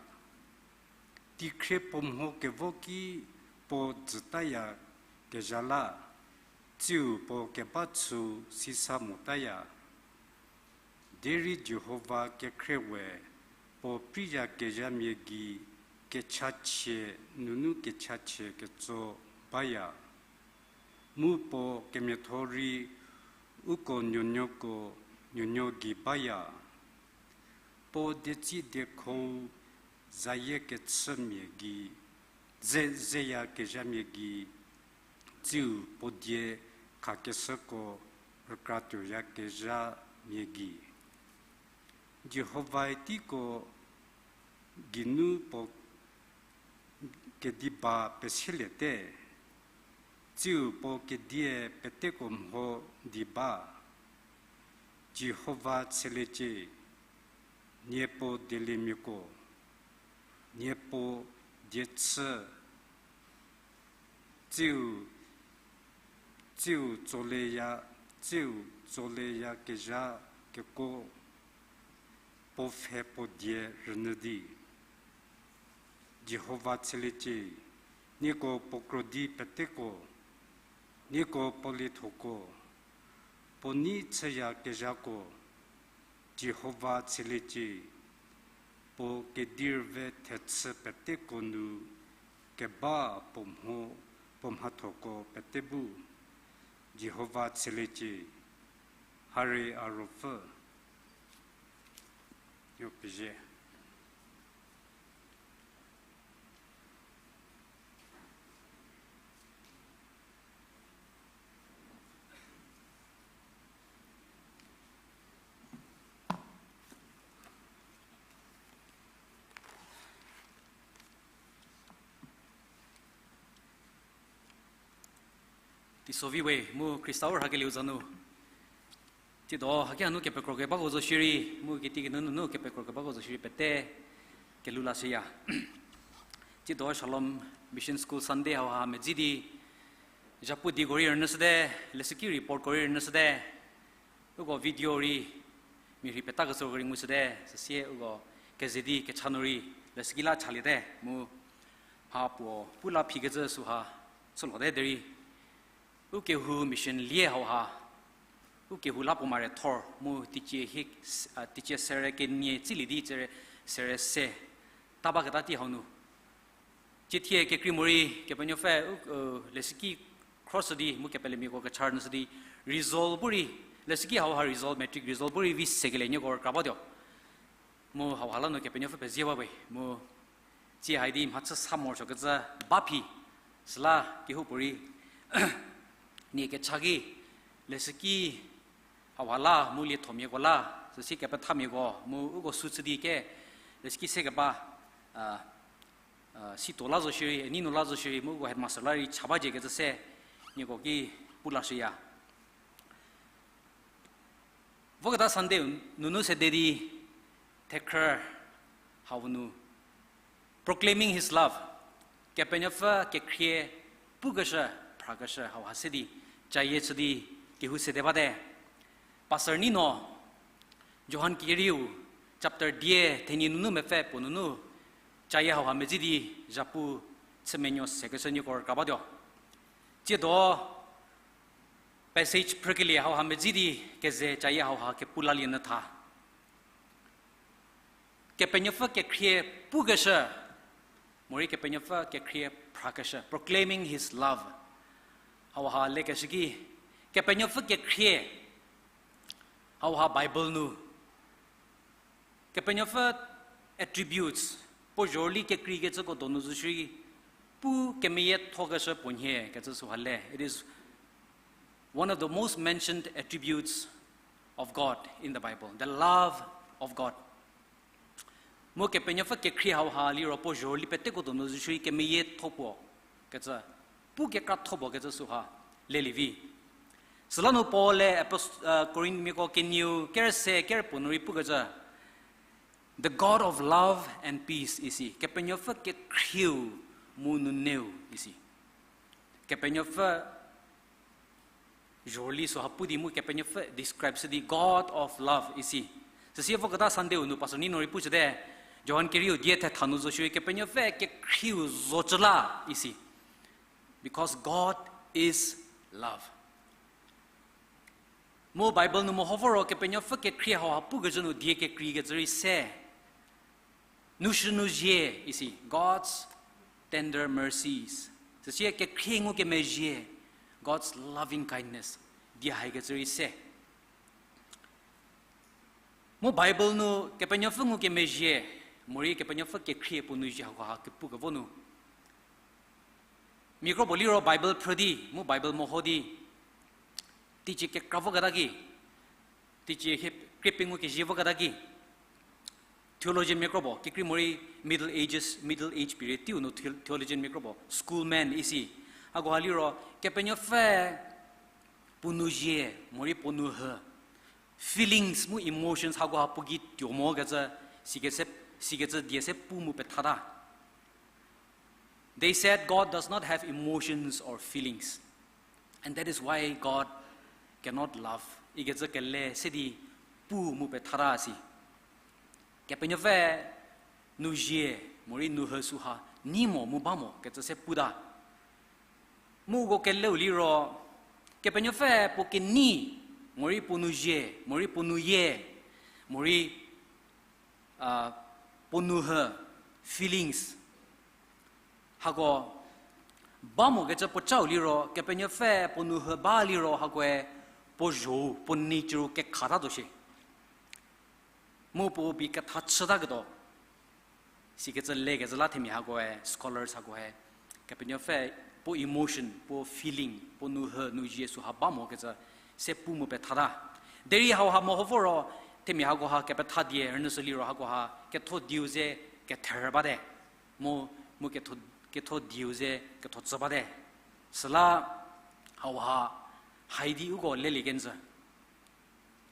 teikhrie puo mho kevo ki puo dzütayakezha la, tsiu puo keba chü sisa motaya. Derei Jihova kekhrie we puo preiyakezhamia gei kechachie nunu kechachie ketso baya. Mu puo kemiatho rei uko nuonuoko nuonuo gei baya. Puo dietsi diekhou zayie kechümia gei, ze zeyakezhamia gei, tsiu puo die khakeshüko rükratuoyakezhamia gei. Jihovae teiko geinu puo kediba peseliete, tsiu puo kedie peteko mho di ba. Jihova tseliecie, nie puo dieliemiako, nie puo die chü, tsiu, tsiu tsoleya, tsiu tsoleyakezha keko, puo pfhe puo die rünyü di. Jihova tseliecie, nieko puo krodi peteko, nieko puo liethoko, puo nei chüyakezhako, Jihova tseliecie, puo kedirüve thechü peteko nu keba puo mho, puo mhathoko pete bu, Jihova tseliecie, hare a ruopfü. Yo pezie. Teisovi we mu Khrista u rhakelieu za nu. Tsiedo haki hanu kepekro kebako zo shierei, mu kiti kinu nunu kepekro kebako zo shierei pete kelhou lashüya. Tsiedo Shalom Mission School Sunday hauha medzi di, zhapu dieko rei rünyüshüte, leshüki reportko rei rünyüshüte, uko video rei, mia rhei petakeshüko rei ngushüte, süsie uko keze di kecha nu rei, leshüki la chaliete, mu mha puo pu la phikecü süha, chülote derei. Ukehou mission lie hauha, ukehou la puo mare thor mu teicie hie, a, teicie sere kenie tsilie di tse sere se ta baketa tei hau nu. Tsie thie kekrei morei Kepenuopfü, u, leshüki cross di mu kepelemiako kecha rünyüshü di result bu rei, leshüki hauha result, matric result bu rei vi sekelie nieko rükra batuo. Mu hauha la nu Kepenuopfü pezie ba we, mu tsie haidi mhachü sa morosuokecü ba phi, süla kehoupuorei nie kecha ki, leshüki hauha la, mu liethomiako la, süsie kepethamiako, mu uko sü chü di ke, leshüki sekeba, a, sito la zo shierei, eni nu la zo shierei, mu uko headmaster la rei cha bacie kecü se, nieko ki pu lashüya. Voketa Sunday nunu sede di thekhrü hau nu Proclaiming His Love, Kepenuopfü kekhrie pukeshü, phrakeshü hauha se di cayie chü di kehou sede bate. Pastor Nino, Johan kerieu chapter die thenie nunu mepfü puo nunu cayie hauha medzi di zhapu chümenuo sekeshü nieko rükra batuo. Tsiedo passage phrükelie hauha medzi di keze cayie hauha kepu lalie nyü tha. Kepenuopfü kekhrie pukeshü, morei Kepenuopfü kekhrie phrakeshü, proclaiming His love. Hauha lekeshü ki, Kepenuopfü kekhrie, hauha Bible nu Kepenuopfü attributes, puo zhorüli kekreikecüko donu zo shierei, pu kemeyiethokeshü puo nhie kecü süha le. It is one of the most mentioned attributes of God in the Bible, the love of God. Mu Kepenuopfü kekhrie hauha liro puo zhorüli peteko donu zo shierei kemeyietho puo kecü, pu kekratho puo kecü süha lelie vi. Süla nu Paul-e Korinthmiako kenieu kerüse kerüpuo nu rei pukecü, The God of love and peace isi. Kepenuopfü kekhrieu mu nuneu isi. Kepenuopfü zhorüli süha pu di mu Kepenuopfü describe shü di God of love isi. Süsie voketa Sunday-u nu Pastor Nino rei pushüte, Johan kerieu die thetha nu zo shierei Kepenuopfü kekhrieu zocü la isi. Because God is love. Mu Bible nu meho vo ro Kepenuopfü kekhrie hauha pukecü nu die kekreikecü rei se. Nushü nuzie isi, God's tender mercies. Süsie kekhrie ngukemezhie, God's loving kindness. Die haikecü rei se. Mu Bible nu Kepenuopfü ngukemezhie, morei Kepenuopfü kekhrie puo nu zie hakoha kepukevo nu, mia kro puo liro Bible phrü di, mu Bible meho di, teicie kekra voketa ki, teicie hie krie pengou kezie voketa ki, theologian mia kro puo, kekrei morei Middle Ages, Middle Age period teiu nu theologian mia kro puo, schoolmen isi. Hakoha liro, Kepenuopfü puo nu zie, morei puo nu hü, feelings mu emotions hakoha puo gei tuo mokecü, sikecü, sikecü die se pu mu pethata. They said God does not have emotions or feelings, and that is why God cannot love. Ikecü kele se di pu mu pethata si. Kepenuopfü nu zie, morei nu hü süha nei mo mu ba mo kecü se puta. Mu uko keleu liro, Kepenuopfü puo kenei, morei puo nu zie, morei puo nu ye, morei puo nu hü, feelings, hako ba mokecü puo chau liro, Kepenuopfü puo nu hü ba liro hakoe puo zho-u, puo nature kekhata tuo shie. Mu puo bi ketha chütaketuo. Sikecü lekecü la themia hakoe, scholars hakoe, Kepenuopfü puo emotion, puo feeling, puo nu hü nu zie süha ba mokecü se pu mu pethata. Derei hauha meho vo ro, themia hakoha kepetha die rünyüshü liro hakoha ketho dieu ze kether bate. Mu, mu ketho, ketho dieu ze ketho tsü bate. Süla hauha hai di uko lelie kenjü.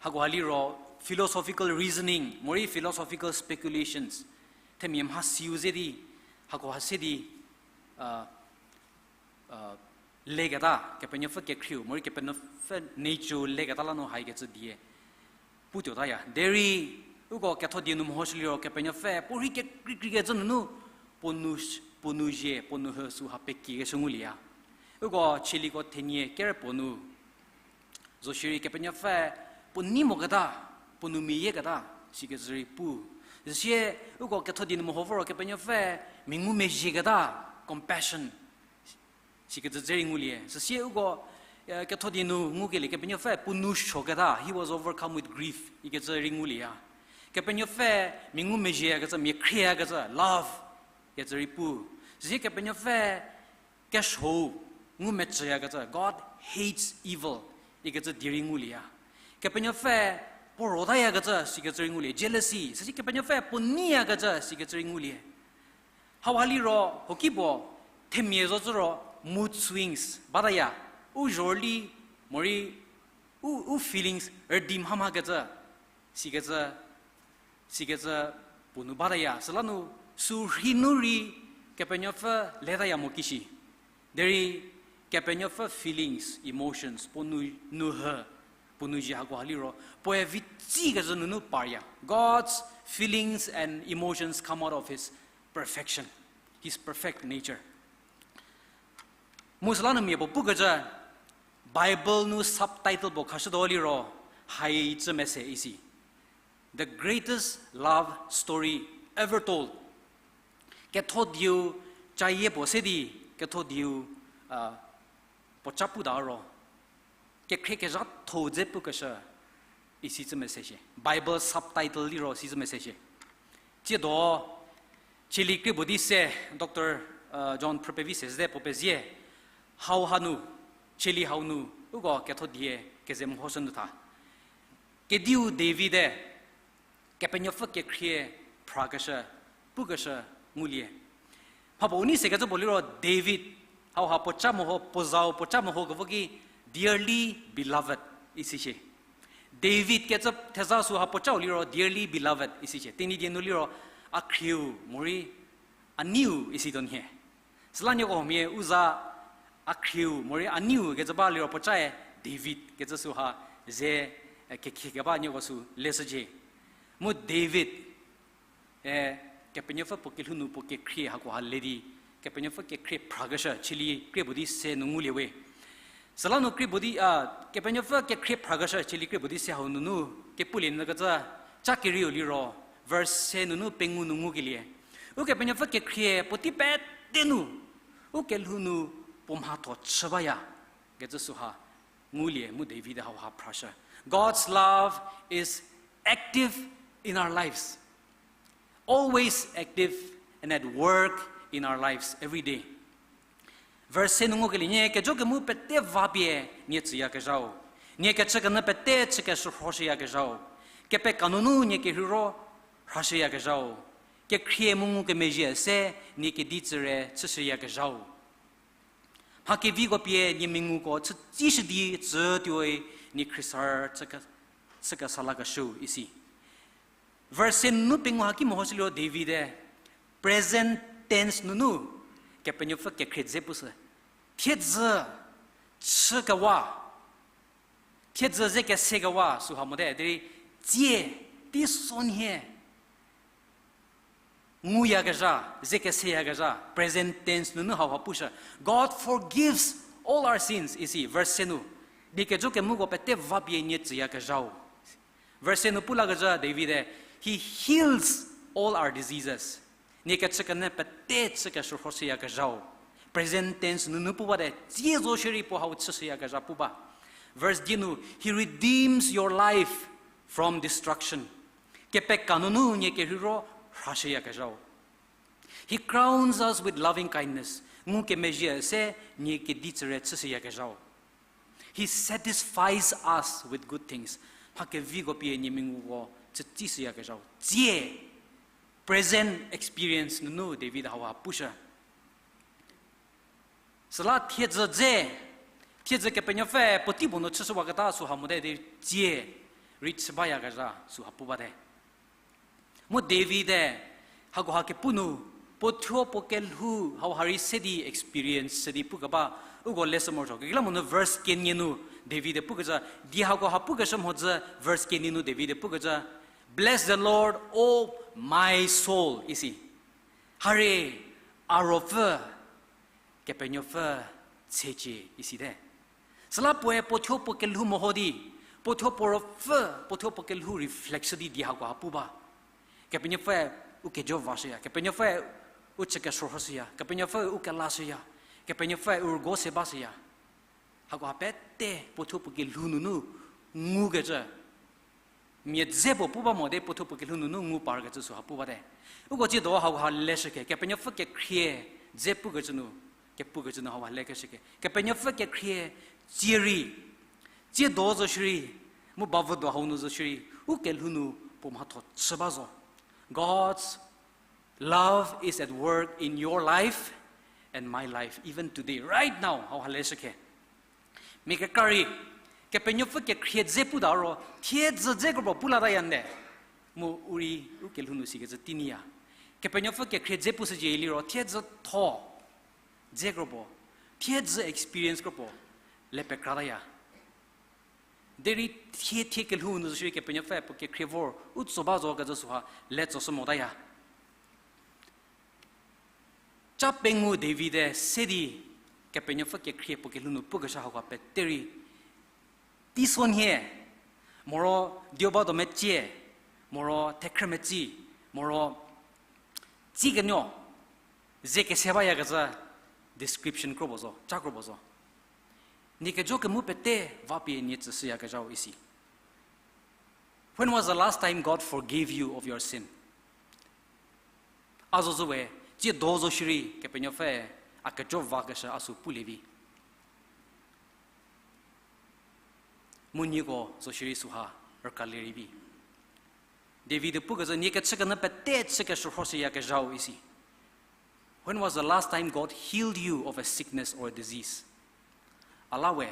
Hakoha liro philosophical reasoning, morei philosophical speculations. Themia mhasiu ze di, hakoha se di, leketa, Kepenuopfü kekhrieu, morei Kepenuopfü nature leketa la nu haikecü die putuotaya. Derei, uko ketho die nu mehoshü liro Kepenuopfü puo rhei kekreikreikecü nunu, puo nu, puo nu zie, puo nu hü süha pekiekeshü ngulieya. Uko Chieliko thenie kerü puo nu zo shierei Kepenuopfü puo nei moketa, puo nu miyieketa, sikecü rei pu. Süsie uko ketho die nu meho vo ro Kepenuopfü mia ngumezhieketa, compassion, sikecü dze rei ngulie. Süsie uko ketho die nu ngukelie Kepenuopfü puo nou suoketa, he was overcome with grief, ikecü rei ngulieya. Kepenuopfü mia ngumezhieyakecü, mia khrieyakecü, love, ikecü rei pu. Süsie Kepenuopfü kesuou ngumecüyakecü, God hates evil, ikecü die rei ngulieya. Kepenuopfü puo rotayakecü, sikecü rei ngulie, jealousy, süsie Kepenuopfü puo neiyakecü, sikecü rei ngulie. Hauha liro hoki puo themia zo zü ro mood swings bataya. U zhorüli morei u, u feelings rüdi mha mhakecü, sikecü, sikecü puo nu bataya. Süla nu sü rhei nu rei Kepenuopfü letaya mo kishi. Derei Kepenuopfü feelings, emotions puo nu, nu hü, puo nu zhie hakoha liro puoe vitsi kezhü nunu parya. God's feelings and emotions come out of his perfection, his perfect nature. Mu süla nu mia puo pukecü, Bible nu subtitle puo khashütuo liro, Haicü Mese isi. The greatest love story ever told. Ketho dieu cayie puo se di, ketho dieu, a, puoca puta ro, kekhrie kezhatho dze pukeshü, isi cü mese shie. Bible subtitle liro si cü mese shie. Tsiedo, Cheli krie puo di se, Doctor, a, John Phrüpevi se zhüte puo pezie, hauha nu, Cheli hau nu, uko ketho die keze mehoshü nu tha. Kediu David-e, Kepenuopfü kekhrie phrakeshü, pukeshü ngulie. Mhapuo u nei sekecü puo liro David, hauha puoca meho, puo zau puoca meho kevo ki, dearly beloved, isi shie. David kecü theza süha puocau liro dearly beloved isi shie. Tenyidie nu liro a khrieu morei a neiu isi tuo nhie. Süla nieko huomia u za a khrieu morei a neiu kecü ba liro puocae David kecü süha ze, e, kekhie keba nieko sü leshücie. Mu David, e, Kepenuopfü puo kelhou nu puo kekhrie hakoha le di, Kepenuopfü kekhrie phrakeshü, Cheli krie puo di se nu ngulie we. Süla nu krie puo di, a, Kepenuopfü kekhrie phrakeshü, Cheli krie puo di se hau nunu, kepulie nyü kecü, ca kerieu liro, verse se nunu pengou nu ngukelie. Ukepenuopfü kekhrie puotei pete nu, ukelhou nu puo mhatho chü baya, kecü süha ngulie mu David hauha phrashü. God's love is active in our lives. Always active and at work in our lives every day. Verse se nu ngukelie, nie kejo kemu pete vapie nie tsüyakezhau. Nie kechükenyü pete chükeshürhoshüyakezhau. Kepeka nunu nie kerheiro rhashüyakezhau. Kekhrie mu ngukemezhie se nie kedi tsüre chüshüyakezhau. Mha keviko pie nie menguko chütsishü di tsü tuoi nie khriesarü chüke-, chükesa lakeshüu isi. Verse se nunu pengou haki mehoshü liro David-e present tense nunu Kepenuopfü kekhrie dze pushü. Thiedzü chükewa, thiedzü ze kesekewa süha mote, derei tsie, teisonhie nguyakezha, ze keseyakezha, present tense nunu hauha pushü. God forgives all our sins isi, verse se nu. Nie kejo kemuko pete vapie nie tsüyakezhau. Verse se nu pu lakezha David-e, He heals all our diseases. Nie kechükenyü pete chükeshürhoshüyakezhau. Present tense nunu pu bate, tsie zo shierei puo hau chüshüyakezha pu ba. Verse di nu, He redeems your life from destruction. Kepeka nunu nie kerheiro rhashüyakezhau. He crowns us with loving kindness. Ngukemezhie se nie kedi tsüre chüshüyakezhau. He satisfies us with good things. Mha keviko pie nie menguko chütsishüyakezhau. Tsie, present experience nunu David hauha pushü. Süla thiedzü dze, thiedzü Kepenuopfü puotei puo nu chüshüwaketa süha mote di tsie rei chü bayakezha süha pu bate. Mu David-e, hakoha kepu nu, puo thuo puo kelhou hauha rei se di experience chü di pukeba, uko leshü morosuo. Kekreilamonyü verse kenie nu David-e pukecü, di hakoha pukeshü mhodzü verse kenie nu David-e pukecü, Bless the Lord, O my soul, isi. Harie, a ruopfü, Kepenuopfü tshecie isite. Süla puoe puo thuo puo kelhou meho di, puo thuo puo ruopfü, puo thuo puo kelhou reflect shü di di hakoha pu ba. Kepenuopfü u kejo vashüya, Kepenuopfü u chükeshürhoshüya, Kepenuopfü u kelashüya, Kepenuopfü u rügo se bashüya. Hakoha pete puo thuo puo kelhou nunu ngukecü mia dze puo pu ba mo di puo thuo puo kelhou nunu ngu parkecü süha pu bate. Uko tsiedo hakoha leshüke, Kepenuopfü kekhrie dze pukecü nu, kepukecü nu hakoha lekeshüke. Kepenuopfü kekhrie tsie rei, tsiedo zo shierei, mu bavüdo hau nu zo shierei, u kelhou nu puo mhatho chü ba zo. God's Love is at work in your life and my life, even today, right now, hauha leshükhe. Mia kekra rei, Kepenuopfü kekhrie dze puta ro, thiedzü dze kropuo pu lataya nde. Mu u rei, u kelhou nu sikecü tei nyiya. Kepenuopfü kekhrie dze pushücie liro, thiedzü tho, dze kropuo, thiedzü experience kropuo, le pekrataya. Derei thie thie kelhou nu zo shierei Kepenuopfü puo kekhrie vor u tso ba zo kecü süha le tsoshü motaya. Ca pengou David-e se di Kepenuopfü kekhrie puo kelhou nu pukeshü hako pete rei, teisonhie, moro dioba do mecie, moro thekhrü metsi, moro tsikenuo, ze kese bayakecü description kropuo zo, ca kropuo zo. Nie kejo kemu pete vapie nie tsüshüyakezhau isi. When was the last time God forgave you of your sin? A zo zhü we, tsiedo zo shierei Kepenuopfü a kejo vakeshü a sü pulie vi. Mu nieko zo shierei süha rükalie rei vi. David pukecü nie kechükenyü pete chükeshürhoshüyakezhau isi. When was the last time God healed you of a sickness or a disease? A la we,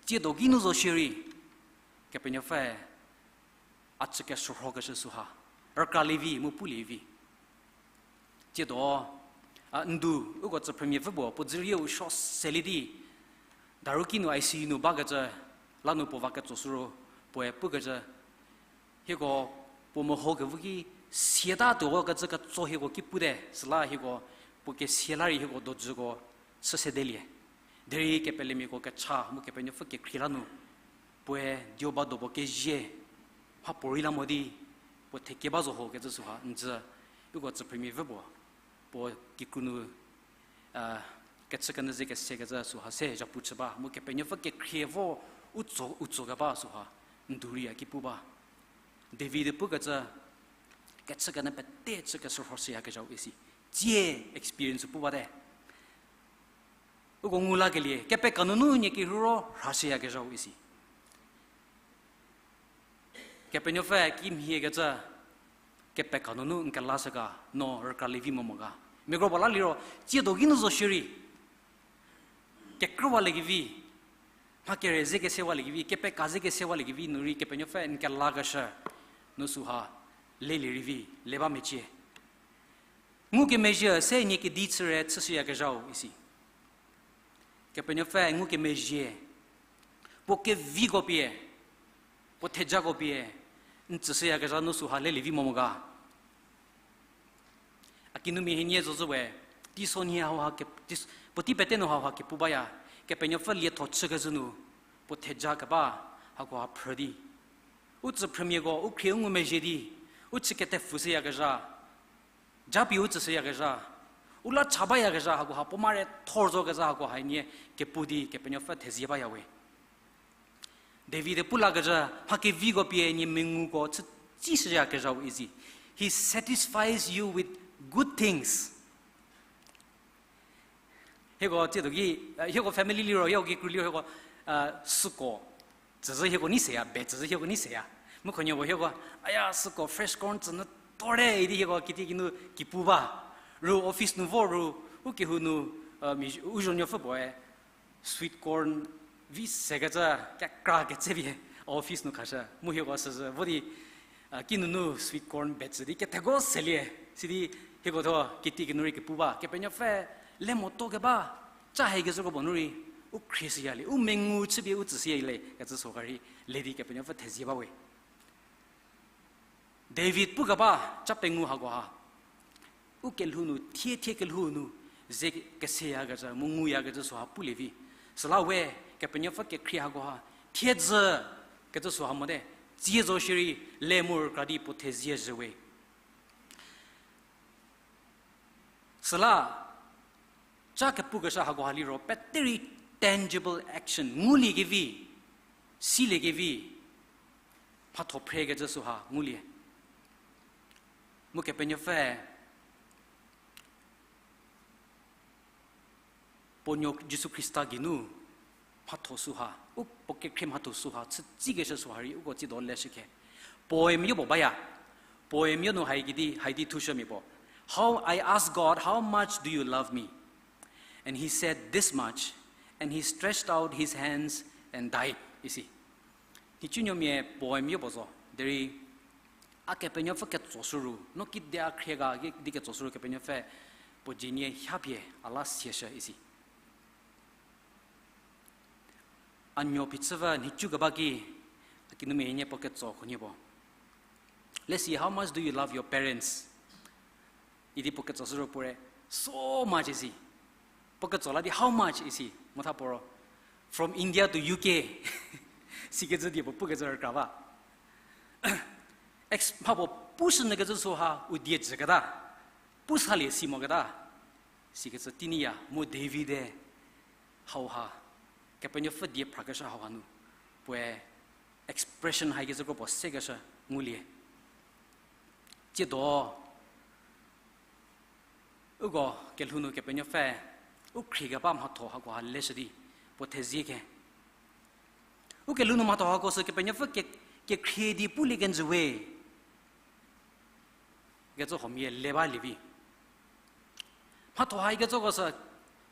tsiedo kinu zo shierei, Kepenuopfü a chükeshürhokeshü süha rükalie vi mu pulie vi. Tsiedo, a, ndu, uko tsüphrümia pfü puo, puo dzürieu suo selie di, daru kinu I C U nu bakecü, la nu puo va ketso süro, puoe pukecü, hieko puo meho kevo ki siata tuo kecü ketso hieko ki pute, süla hieko puo kesia la rei hieko dojüko chü sedelie. Derei kepelemiako kecha mu Kepenuopfü kekhrie la nu, puoe dioba dopuo kezie, mhapuorei la mo di, puo thekie ba zo ho kecü süha njü, uko tsüphrümia pfü puo, puo kikru nu, a, kechükenyü ze kesekecü süha se zhapu chü ba, mu Kepenuopfü kekhrie vo u tso, u tso keba süha, ndu rei a ki pu ba. David pukecü, kechükenyü pete chükeshürhoshüyakezhau isi. Tsie experience pu bate. Uko ngu lakelie, kepeka nunu nie kerheiro rhashüyakezhau isi. Kepenuopfü kimhiekecü, kepeka nunu n kelashü ga no rükalie vi mo mo ga. Miakro puo la liro, tsiedo kinu zo shierei, kekrüwaliekevi, mha kere ze kesewaliekevi, kepeka ze kesewaliekevi nu rei Kepenuopfü n kelakeshü, nu süha lelie rei vi, le ba mecie. Ngukemezhie se nie kedi chüre chüshüyakezhau isi. Kepenuopfü ngukemezhie, puo keviko pie, puo thejako pie, n tsüshüyakezha nu süha lelie vi mo mo ga. A kinumia hienie zo zhü we, teisonhie hauha ke-, teis-, puotei pete nu hauha kepu baya, Kepenuopfü lietho chükezhü nu, puo theja keba, hakoha phrü di. U tsüphrümiako, u khrie u ngumezhie di, u chü ketepfü shüyakezha, japie u tsüshüyakezha, u la cha bayakezha hakoha, puo mare thor zokezha hakoha hienie kepu di Kepenuopfü thezie baya we. David-e pu lakezha, mha keviko pie nie menguko chü tsishüyakezhau isi. He satisfies you with good things. Hieko tsiedo ki, hieko family liro, hieko kikru liro, hieko, süko tsüzhü hieko nei seya, be tsüzhü hieko nei seya. Mu khuonuo puo hieko, aya, süko fresh corn tsünyü tore idi hieko kitiekinu kipu ba. Ru office nu vo ru, u kehou nu, u zhonuopfü puoe sweet corn vi sekecü kekra ketsepie office nu khashü. Mu hieko süzhü vo di, kinunu sweet corn be tsü di ketheko selie. Sidi hieko thuo kitiekinu rei kepu ba. Kepenuopfü le motuo keba, cha hie kezhüko puo nu rei, u khrieshüyalie, u mengu chüpie u tsüshüyalie kecü süko rei, le di Kepenuopfü thezie ba we. David pu keba, cha pengou hakoha, u kelhou nu, thie thie kelhou nu, ze keseyakecü, mu nguyakecü süha pulie vi. Süla we, Kepenuopfü kekhrie hakoha, thiedzü kecü süha mote, tsie zo shierei, le mu rükra di puo thezie zhü we. Süla, cha kepukeshü hakoha liro, pete rei tangible action, nguliekevi, siliekevi, mhatho phrekecü süha ngulie. Mu Kepenuopfü, puo nuo Jisu Khrista geinu mhatho süha, u puo kekhrie mhatho süha, chü tsikeshü süha rei uko tsiedo leshükhe. Poem yopuo baya. Poem yo nu haikidi, haidi thushümia puo. How I asked God, "How much do you love me?" And he said, "This much." And he stretched out his hands and died, isi. Nhicunuomia poem yopuo zo. Derei a Kepenuopfü ketsoshü ru, no kidi a khrie ga di ketsoshü ru Kepenuopfü puo dzie nie hapie a la siashü isi. A nuo phichüva nhicu keba ki, a kinumia nie puo ketso khunhie puo. Let's see, "How much do you love your parents?" Idi puo ketsoshü ro puo re, "So much," isi. Puo ketso la di, "How much?" isi. Mu tha puo ro, "From India to U K." Sikecü die puo pukecü rükra ba. Ex-, mha puo pushünyükecü süha u die jüketa. Pusalie si moketa. Sikecü teinya mu David-e hauha, Kepenuopfü die phrakeshü hauha nu, puoe expression haikecü kro puo sekeshü ngulie. Tsiedo, uko kelhou nu Kepenuopfü u khriekeba mhatho hako ha leshü di, puo thezie khe. U kelhou nu mhatho hako sü Kepenuopfü ke-, kekhrie di pulie kenjü we kecü huomia le balie vi. Mhatho haikecüko sü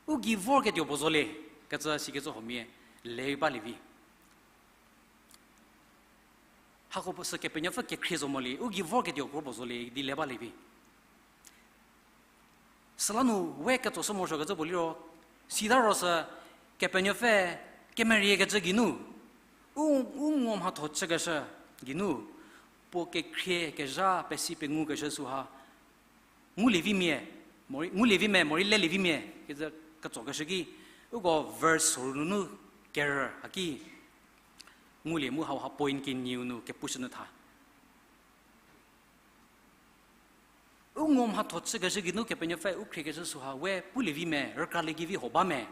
u gei vorketuo puo zo le kecü sikecü huomia le balie vi. Hako puo sü Kepenuopfü kekhrie zo mo le, u gei vorketuo kro puo zo le di le balie vi. Süla nu we ketsoshü morosuokecü puo liro, sita ro sü Kepenuopfü kemeriekecü geinu, u, u ngo mhatho chükeshü geinu, puo kekhrie kezha pesi pengukeshü süha, ngulie vi mia, morei, ngulie vi me, morei lelie vi mia, kecü ketsokeshü ki, uko verse soru nunu kerü haki, ngulie mu hauha point kenieu nu kepushünyü tha. U ngo mhatho chükeshü geinu Kepenuopfü u khriekeshü süha we pulie vi me, rükralie kevi ho ba me.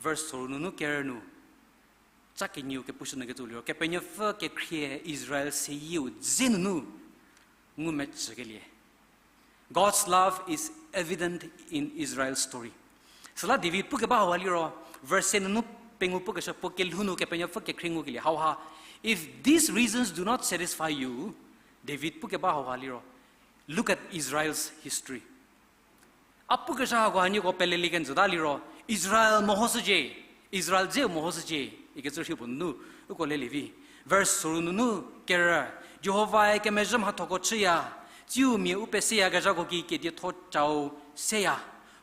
Verse soru nunu kerü nu, ca kenieu kepushünyükecü liro, Kepenuopfü kekhrie Israel seyieu dze nunu ngumecükelie. God's love is evident in Israel's story. Süla David pukeba hauha liro, verse se nunu pengou pukeshü puo kelhou nu Kepenuopfü kekhrie ngukelie hauha. If these reasons do not satisfy you, David pukeba hauha liro, look at Israel's history. A pukeshü hako ha nieko pelelie kenjüta liro, Israel mehoshücie, Israel dzeu mehoshücie, ikecü rhei puo nunu uko lelie vi. Verse soru nunu kerü, Jihovae kemezhü mhathoko chüya, tsiu mia u peseyakezhako ki kedietho chau seya.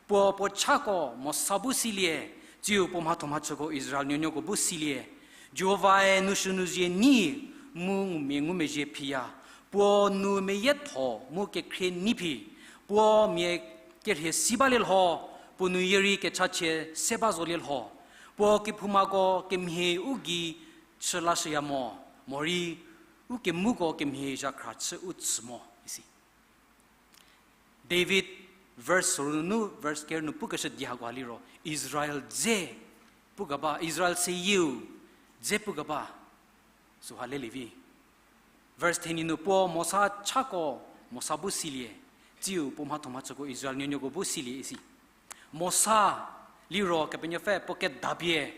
Puo puo chako Mosa bu silie, tsiu puo mhatho mhachüko Israel nuonuoko bu silie. Jihovae nu shünuzie nyi mu mia ngumezhie phiya. Puo nu meyietho mu kekhrie nei phi. Puo mia kerhie si balie lho, puo nu yie rei kechachie se ba zolie lho. Puo kephoumako kemhie u gei chü lashüya mo, morei u kemuko kemhie zhakhra chü u tsü mo, isi. David verse soru nunu verse kerü nu pukeshü di hako ha liro, Israel dze pukeba, Israel seyieu dze pukeba süha lelie vi. Verse thenie nu puo Mosa chako Mosa bu silie, tsiu puo mhatho mhachüko Israel nuonuoko bu silie isi. Mosa liro Kepenuopfü puo kedapie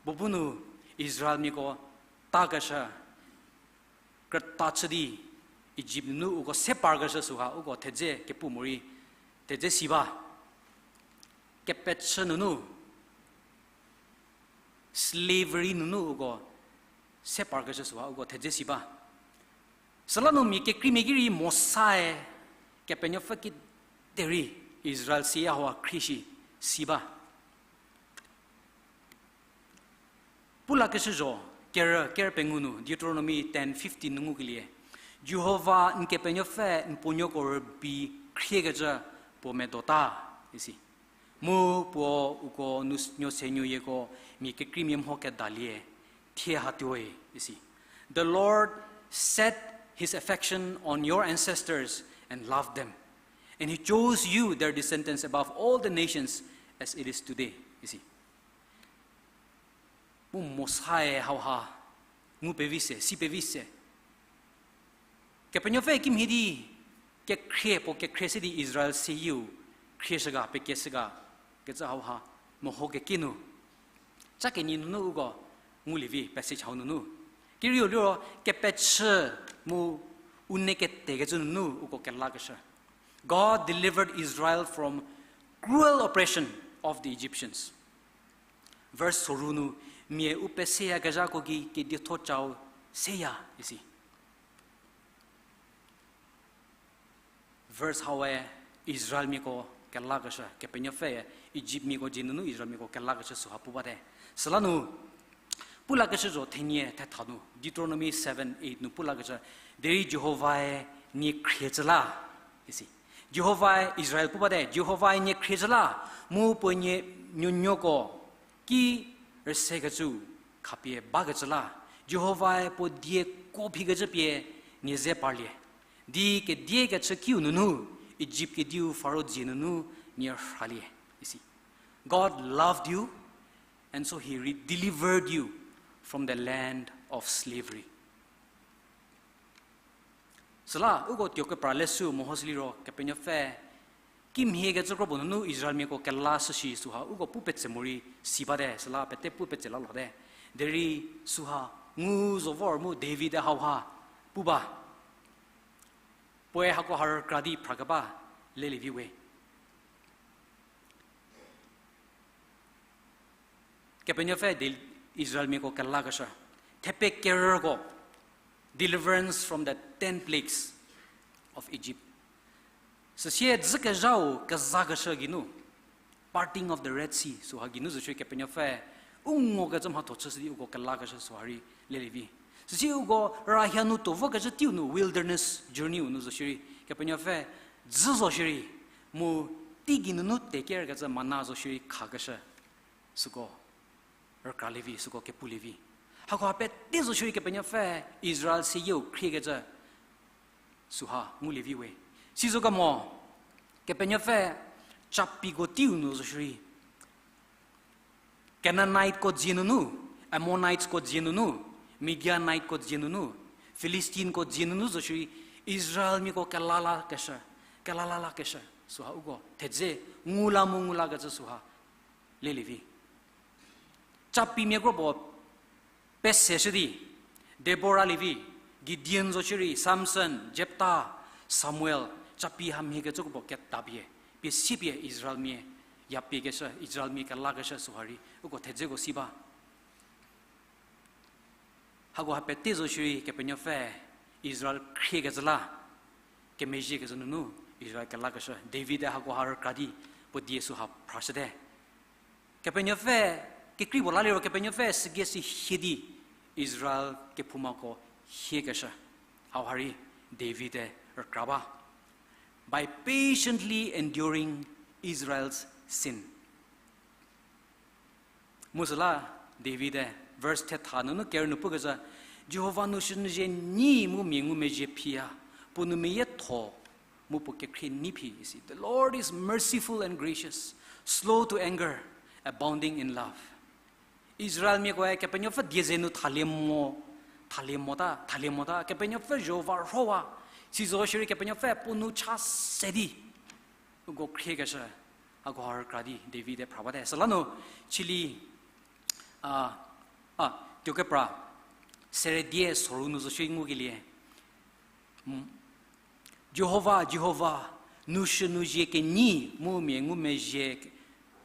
puo bu nu Israelmiako takeshü, krüta chü di Egypt nunu uko se parkeshü süha uko thedze kepu morei thedze si ba. Kepechü nunu, slavery nunu uko se parkeshü süha uko thedze si ba. Süla nu mia kekreimia ki rei Mosae Kepenuopfü ki derei Israel seyieu ha khrie shi si ba. Pu lakeshü zho, kerü, kerü pengou nu, Deuteronomy ten fifteen nu ngukelie, Jihova n Kepenuopfü n puonuoko rübei khriekecü puo medota, isi. Mu puo uko nu, nuo se nuoyieko mia kekreimia mho kedalie, thie hatuoi, isi. The Lord set his affection on your ancestors and loved them. And he chose you, their descendants, above all the nations as it is today, isi. Mu Mosae hauha ngu pevi se, si pevi se. Kepenuopfü kimhie di kekhrie puo kekhrie se di Israel seyieu khrieshü ga, pekieshü ga, kecü hauha meho keki nu. Ca kenie nunu uko ngulie vi passage hau nunu. Kerieu liro kepechü mu U nei ketekecü nunu uko kelakeshü. God delivered Israel from cruel oppression of the Egyptians. Verse soru nu, mia u peseyakezhako gei kedietho chau seya isi. Verse haue Israelmiako kelakeshü, Kepenuopfü Egyptmiako dzie nunu Israelmiako kelakeshü süha pu bate. Süla nu, pu lakeshü zo thenie thetha nu, Deuteronomy seven eight nu pu lakeshü, derei Jihovae nie khriecü la, isi. Jihovae, Israel pu bate, Jihovae nie khriecü la, mu puo nie nuonuoko ki rüsekecü khapie bakecü la, Jihovae puo die kuo phikecü pie nie ze parlie. Di kediekechü kiu nunu, Egypt kediu Faro dzie nunu nie rhalie, isi. God loved you, and so he re-, delivered you from the land of slavery. Süla uko tuo kepra leshü mehoshü liro Kepenuopfü kimhiekecü kro puo nunu Israelmiako kelashü shi süha uko pu petse morei si bate, süla pete pu petse la lote. Derei süha ngu zo vor mu David-e hauha pu ba. Puoe hako ha rükra di phrakeba lelie vi we. Kepenuopfü di Israelmiako kelakeshü. Thepe kerüko, deliverance from the ten plagues of Egypt. Süsie dzükezhau kezakeshü geinu, parting of the Red Sea, süha geinu zo shierei Kepenuopfü u ngokecü mhatho chü si di uko kelakeshü süha rei lelie vi. Süsie uko rahia nu tuo vokecü teiu nu wilderness journey-u nu zo shierei Kepenuopfü dzü zo shierei, mu teigei nunu tekerkecü mana zo shierei khakeshü. Süko rükralie vi, süko kepulie vi. Hakoha pete zo shierei Kepenuopfü Israel seyieu khriekecü süha ngulie vi we. Sizo kemo, Kepenuopfü Capiko teiu nu zo shierei Canaaniteko dzie nunu, Ammoniteko dzie nunu, Midianiteko dzie nunu, Philistineko dzie nunu zo shierei Israelmiako kelala keshü, kelala la keshü süha uko thedze ngu la mu ngu lakecü süha lelie vi. Capimia kro puo peseshü di, Debora lie vi, Gideon zo shierei, Samson, Jepta, Samuel, Capi hamhiekecü kro puo ketapie, pie sipie Israelmia yapie keshü, Israelmia kelakeshü süha rei uko thedzeko si ba. Hakoha pete zo shierei Kepenuopfü Israel khriekecü la, kemezhiekecü nunu Israel kelakeshü. David-e hakoha rükra di puo die süha phrashüte. Kepenuopfü kekrei puo la liro Kepenuopfü sügei sihie di Israel kephoumako hiekeshü. Hauha rei David-e rükra ba. By patiently enduring Israel's sin. Mu süla David-e verse thetha nunu kerü nu pukecü, Jihova nu shünyü nyi mu mia ngumezhie phiya, puo nu meyietho mu puo kekhrie nei phi isi. The Lord is merciful and gracious, slow to anger, abounding in love. Israelmiakoe Kepenuopfü die ze nu thalie mo, thalie mota, thalie mota, Kepenuopfü Jihova rhowa, sizo shierei Kepenuopfü puo nu cha se di uko khriekeshü, hakoha rükra di David-e phra bate. Süla nu, chili, a, a, tuokepra, seredie soru nu zo shierei ngukelie. Jihova, Jihova, nu shünyü kenyi mu mia ngumezhie,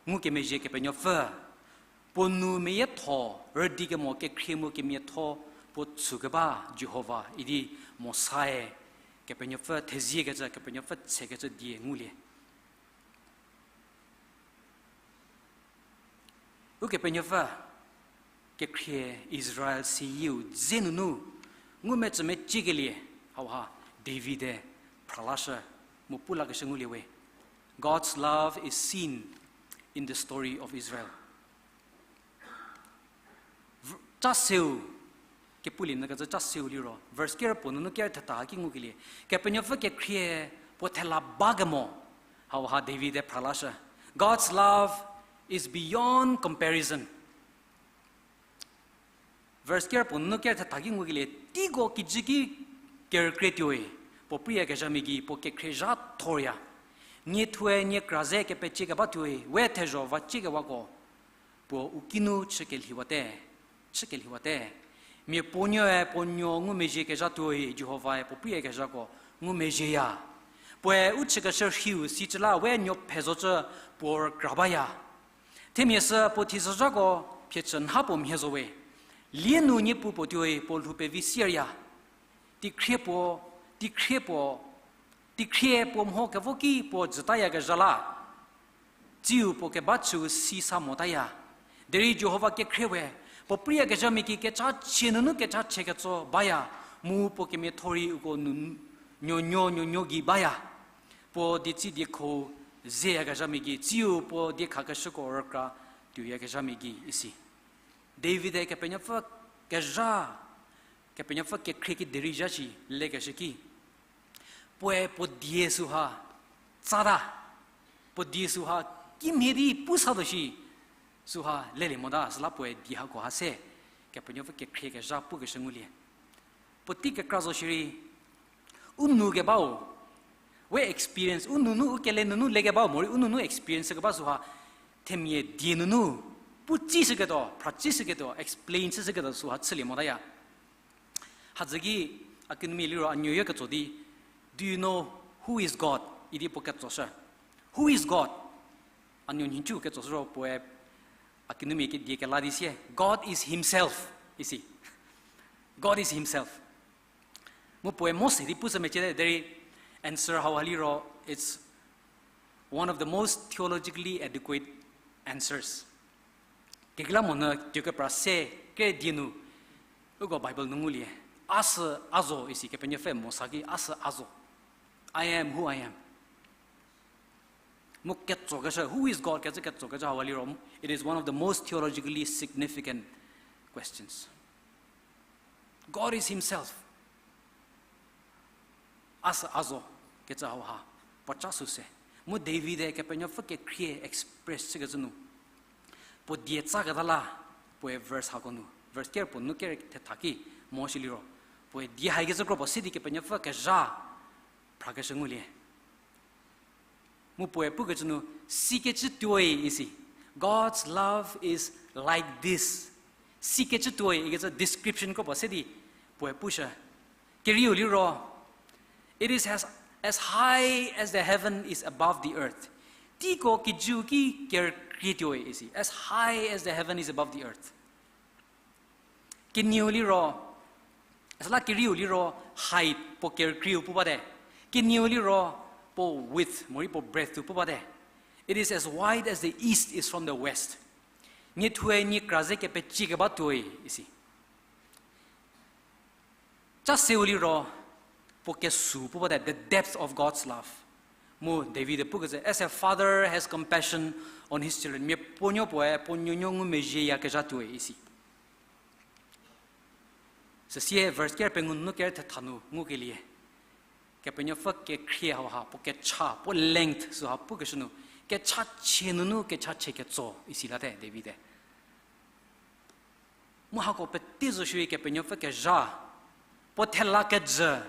ngukemezhie Kepenuopfü, puo nu meyietho, rüdi kemo kekhrie mu kemiatho puo tsükeba Jihova idi Mosae Kepenuopfü theziekecü, Kepenuopfü tsekecü die ngulie. Ukepenuopfü kekhrie Israel seyieu dze nunu ngumecü meciekelie, hauha David-e phralashü mu pu lakeshü ngulie we. God's love is seen in the story of Israel. Cha seu, kepulie nyü kecü cha seu liro verse ker puo nunu ker theta ki ngukelie, Kepenuopfü kekhrie puo thela bakemo, hauha David-e phralashü. God's love is beyond comparison. Verse ker puo nunu ker theta ki ngukelie, teiko kijü ki kerükrie tuoi, puo preiyakezhamia gei puo kekhrie zha thorya. Nie thuoe nie kra ze kepecie keba tuoi, we thezho vacie kewako puo u kinu chükelhiwate, chükelhiwate. Mia puo nuoe puo nuo ngumezhie kezha tuoi, Jihovae puo preiyakezhako ngumezhieya. Puoe u chükeshü rhiu sicü la we nuo phe zocü puo rükra baya. Themia sü puo thizozhako phiechü nha puo mhie zo we. Lie nu niepu puo tuoi puo lhou pevi sierya. Teikhrie puo, teikhrie puo, teikhrie puo mho kevo ki puo jütayakezha la, tsiu puo keba chüu si sa motaya. Derei Jihova kekhrie we, puo preiyakezhamia ki kechachie nunu kechachie ketso baya, mu puo kemiatho rei uko nu, nuonuo nuonuo gei baya. Puo dietsi diekho zeyakezhamia gei, tsiu puo diekhakeshüko rükra tuoyakezhamia gei isi. David-e Kepenuopfü kezha, Kepenuopfü kekhrie ki derei zha shi lekeshü ki, puoe puo die süha tsata, puo die süha kimhie di pu sa tuo shi, süha lelie mota, süla puoe die hako ha se Kepenuopfü kekhrie kezha pukeshü ngulie. Puotei kekra zo shierei, u nu kebau, we experience, u nunu, u kele nunu lekebau morei u nunu experience keba süha, themia die nunu pu tsishüketuo, phra tsishüketuo, explain chüshüketuo süha chülie motaya. Hadzü ki, a kinumia liro a nuoyo ketso di, Do you know who is God? Idi puo ketsoshü. Who is God? A nuo nhicu ketsoshü ro puoe a kinumia kedie kela di sie, God is himself, isi. God is himself. Mu puoe Mose di pushü mecie te, derei answer hauha liro, it's one of the most theologically adequate answers. Kekreilamonyü tuokepra se kere die nu, uko Bible nu ngulie, a sü a zo isi, Kepenuopfü Mosa ki a sü a zo. I am who I am. Mu ketsokeshü, who is God kecü ketsokecü hauha liro, it is one of the most theologically significant questions. God is himself. A sü a zo kecü hauha puo ca sü se. Mu David-e Kepenuopfü kekhrie express chükecü nu, puo die tsaketa la, puoe verse hako nu, verse ker puo nu ker thetha ki mo shi liro, puoe die haikecü kro puo se di Kepenuopfü kezha phrakeshü ngulie. Mu puoe pukecü nu, sikecü tuoi isi. God's love is like this. Sikecü tuoi ikecü description kro puo se di puoe pushü. Kerieu liro, it is as, as high as the heaven is above the earth. Teiko kijüu ki kerükrie tuoi isi. As high as the heaven is above the earth. Kenieu liro, süla kerieu liro height puo kerükrieu pu bate. Kenieu liro puo width morei puo breadth pu bate. It is as wide as the east is from the west. Niethuoe niekra ze kepecie keba tuoi isi. Ca seu liro, puo kesu pu bate, the depth of God's love. Mu David pukecü, as a father has compassion on his children. Mia puonuo puoe puo nuonuo ngumezhieyakezha tuoi isi. Süsie verse ker pengou nu ker thetha nu ngukelie, Kepenuopfü kekhrie hauha puo kecha, puo length süha pukeshü nu, kechachie nunu kechachie ketso isi late David-e. Mu hako pete zo shierei Kepenuopfü kezha, puo thela kejü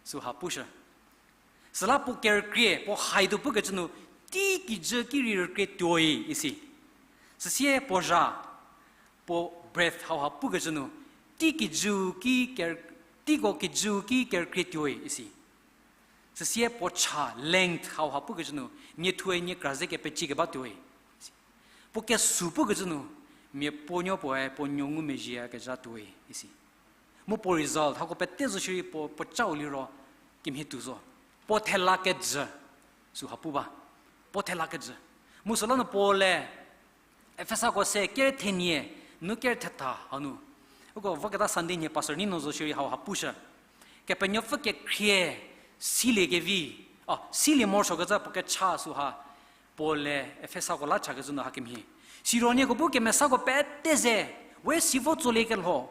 süha pushü. Süla puo kerükrie, puo height pukecü nu, tei kijü ki rei rükrie tuoi isi. Süsie puo zha, puo breadth hauha pukecü nu, tei kijüu ki ker-, teiko kijüu ki kerükrie tuoi isi. Süsie puo cha length hauha pukecü nu, niethuoe niekra ze kepecie keba tuoi. Puo kesu pukecü nu, mia puonuo puoe puo nuo ngumezhieyakezha tuoi isi. Mu puo result, hako pete zo shierei puo, puo cau liro, kemhie tuo zo. Puo thela kejü, süha pu ba. Puo thela kejü. Mu süla nu Paul-e, Efesako se ker thenie, nu ker thetha hanu. Uko voketa Sunday nhie pastor Nino zo shierei hauha pushü. Kepenuopfü kekhrie, silie kevi, o, silie morosuokecü puo kecha süha, Paul-e Efesako la chakecü nu hakemhie. Siro nieko bu kemesako pete ze, we si vo tsoliekelho,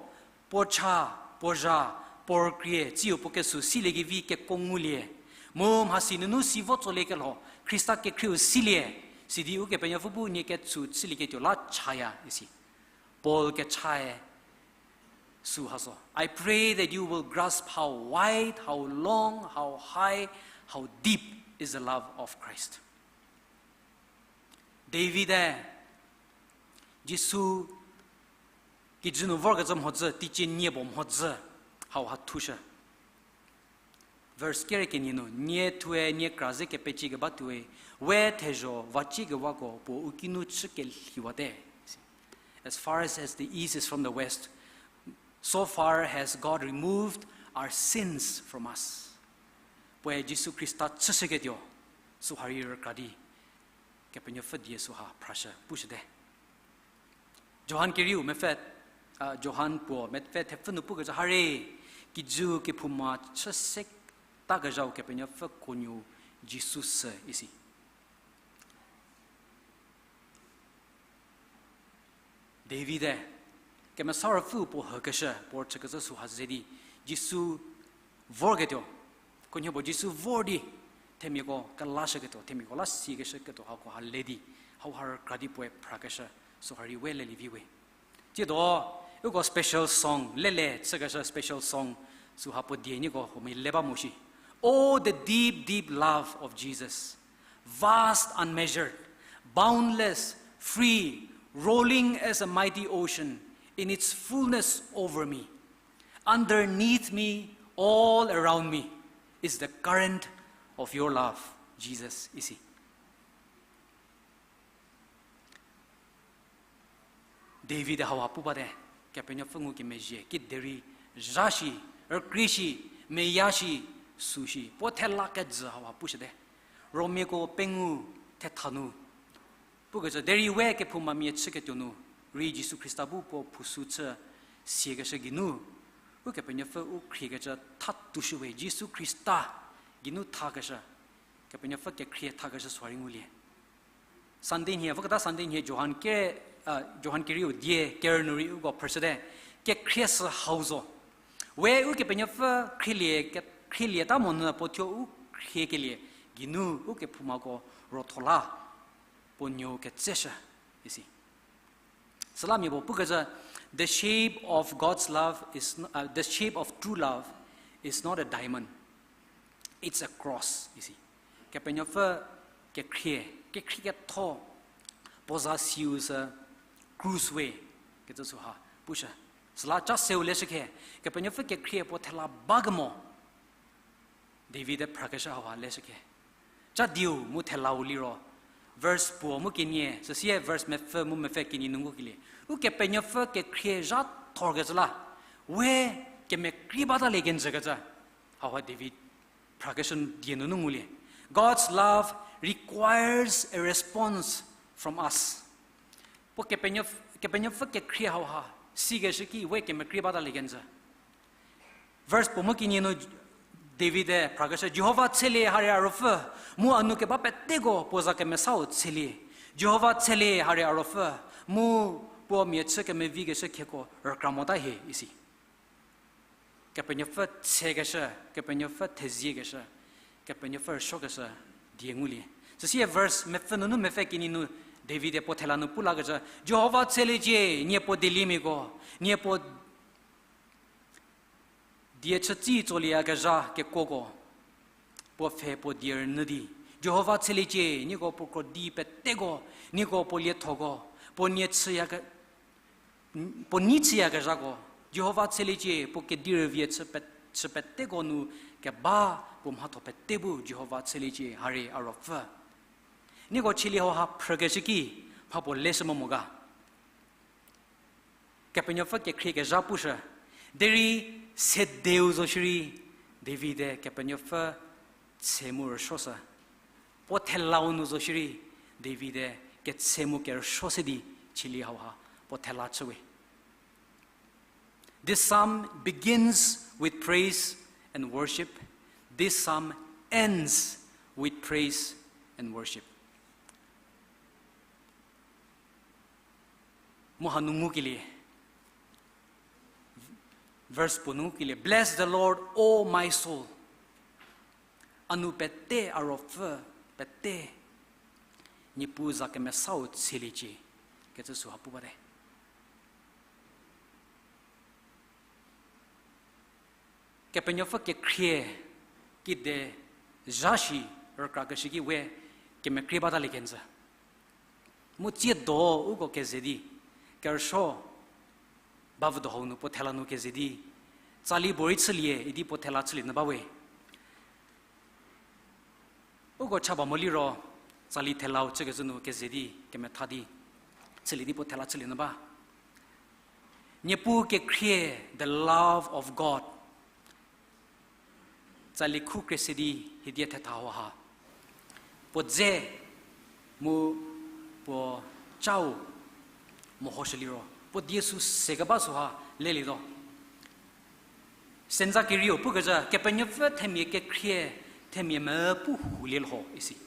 puo cha, puo zha, puo rükrie, tsiu puo kesu silie kevi keko ngulie. Mu mhasi nunu si vo tsoliekelho, Khrista kekhrieu silie, sidi Ukepenuopfü bu nie kesu silieketuo la chaya isi. Paul kechae süha zo. I pray that you will grasp how wide, how long, how high, how deep is the love of Christ. David-e Jisu Kijü nu vorkecü mhodzü, teicie nie puo mhodzü, hauha thushü. Verse kere kenie nu, nie thuoe nie kra ze kepecie keba tuoi, we thezho vaciekewako puo u kinu chü kelhiwate. As far as, as the east is from the west, so far has God removed our sins from us. Puoe Jisu Khrista chüshüketuo, süha rei rükra di, Kepenuopfü die süha phrashü pushüte. Johan kerieu mepfü, a, Johan puo mepfü thepfü nu pukecü hare, kijüu kephouma chü se takezhau Kepenuopfü kuonuo Jisu sü isi. David-e Kemesa Ruopfü puo hükeshü, puo chükecü süha ze di, Jisu vorketuo, khunhie puo Jisu vor di, themiako kelashüketuo, themiako la sikeshüketuo hako ha le di, hauha rükra di puoe phrakeshü, süha rei we lelie vi we. Tsiedo, uko special song, lele chükeshü special song, süha puo die nieko huomia le ba mo shi. Oh, the deep, deep love of Jesus, vast, unmeasured, boundless, free, rolling as a mighty ocean in its fullness over me. Underneath me, all around me, is the current of your love, Jesus, isi. David hauha pu bate, Kepenuopfü ngukemezhie kiderei zha shi, rükrie shi, meya shi, sü shi, puo thela kejü hauha pushüte. Romiako pengou thetha nu pukecü, derei we kephoumamia chüketuo nu rei Jisu Khrista bu puo phousu chü siekeshü geinu, Ukepenuopfü u khriekecü tha toushüwe, Jisu Khrista geinu thakeshü, Kepenuopfü kekhrie thakeshü süha rei ngulie. Sunday nhie, voketa Sunday nhie Johan ke, a, Johan kerieu die kerü nu rei uko phrüshüte, kekhrie sü hau zo. We Ukepenuopfü khrielie, ke-, khrielieta monyü puo thuo u khriekelie geinu ukephoumako rotho la, puo nuou ketseshü, isi. Süla mia puo pukecü, the shape of God's love is n-, uh, the shape of true love is not a diamond, it's a cross, isi. Kepenuopfü kekhrie, kekhrie ketho, puo za siu sü krus we, kecü süha pushü. Süla ca seu leshükhe, Kepenuopfü kekhrie puo thela ba kemo, David-e phrakeshü hauha leshükhe. Ca dieu mu thelau liro, verse puo mu kenie, süsie verse mepfü mu mepfü kenie nu ngukelie, Ukepenuopfü kekhrie zha thorkecü la, we kemekrei batalie kenjükecü, hauha David phrakeshü die nunu ngulie. God's love requires a response from us. Puo Kepenuopf-, Kepenuopfü kekhrie hauha sikeshü ki we kemekrei batalie kenjü. Verse puo mu kenie nu David-e phrakeshü, Jihova tshelie harie a ruopfü, mu a nou keba peteko puo za kemesau tshelie. Jihova tshelie harie a ruopfü, mu puo mia chü kemevikeshü khieko rükra mota hie, isi. Kepenuopfü tshekeshü, Kepenuopfü theziekeshü, Kepenuopfü rüsuokeshü die ngulie. Süsie verse mepfü nunu mepfü kenie nu David-e puo thela nu pu lakecü, Jihova tsheliecie, nie puo dieliemiako, nie puo die chütsi tsolieyakezha kekuoko, puo pfhe puo die rünyü di. Jihova tsheliecie, nieko puo krodi peteko, nieko puo liethoko, puo nie chüya ke-, puo nei chüyakezhako, Jihova tsheliecie, puo kedi rüvie chü pe-, chü peteko nu keba puo mhatho pete bu Jihova tsheliecie, harie a ruopfü. Nieko chielie hauha phrükeshü ki, mha puo leshü mo mo ga. Kepenuopfü kekhrie kezha pushü, derei sedeu zo shierei, David-e Kepenuopfü tshe mu rüsuoshü. Puo thelau nu zo shierei, David-e ketshe mu kerüsuo se di chielie hauha puo thela chüwe. This psalm begins with praise and worship. This psalm ends with praise and worship. Mu hanu ngukelie, verse puo nu ngukelie, Bless the Lord, O my soul. A nou pete, a ruopfü pete, Niepuu za kemesau tsheliecie, kecü süha pu bate. Kepenuopfü kekhrie kide zha shi rükrakeshü ki we kemekhrie batalie kenjü. Mu tsiedo uko keze di, kerüsuo bavüdo hau nu puo thela nu keze di, tsali puorei chülie idi puo thela chülie nyü ba we. Uko cha ba mo liro, tsali thelau chükecü nu keze di, kemetha di, chülie di puo thela chülie nyü ba. Niepuu kekhrie, the love of God. Tsali khu kre se di hie die thetha hau ha. Puo dze mu puo chau mehoshü liro, puo die sü sekeba süha lelietuo. Stanza kerieu pukecü, Kepenuopfü themia kekhrie, themia me pu hulie lho isi.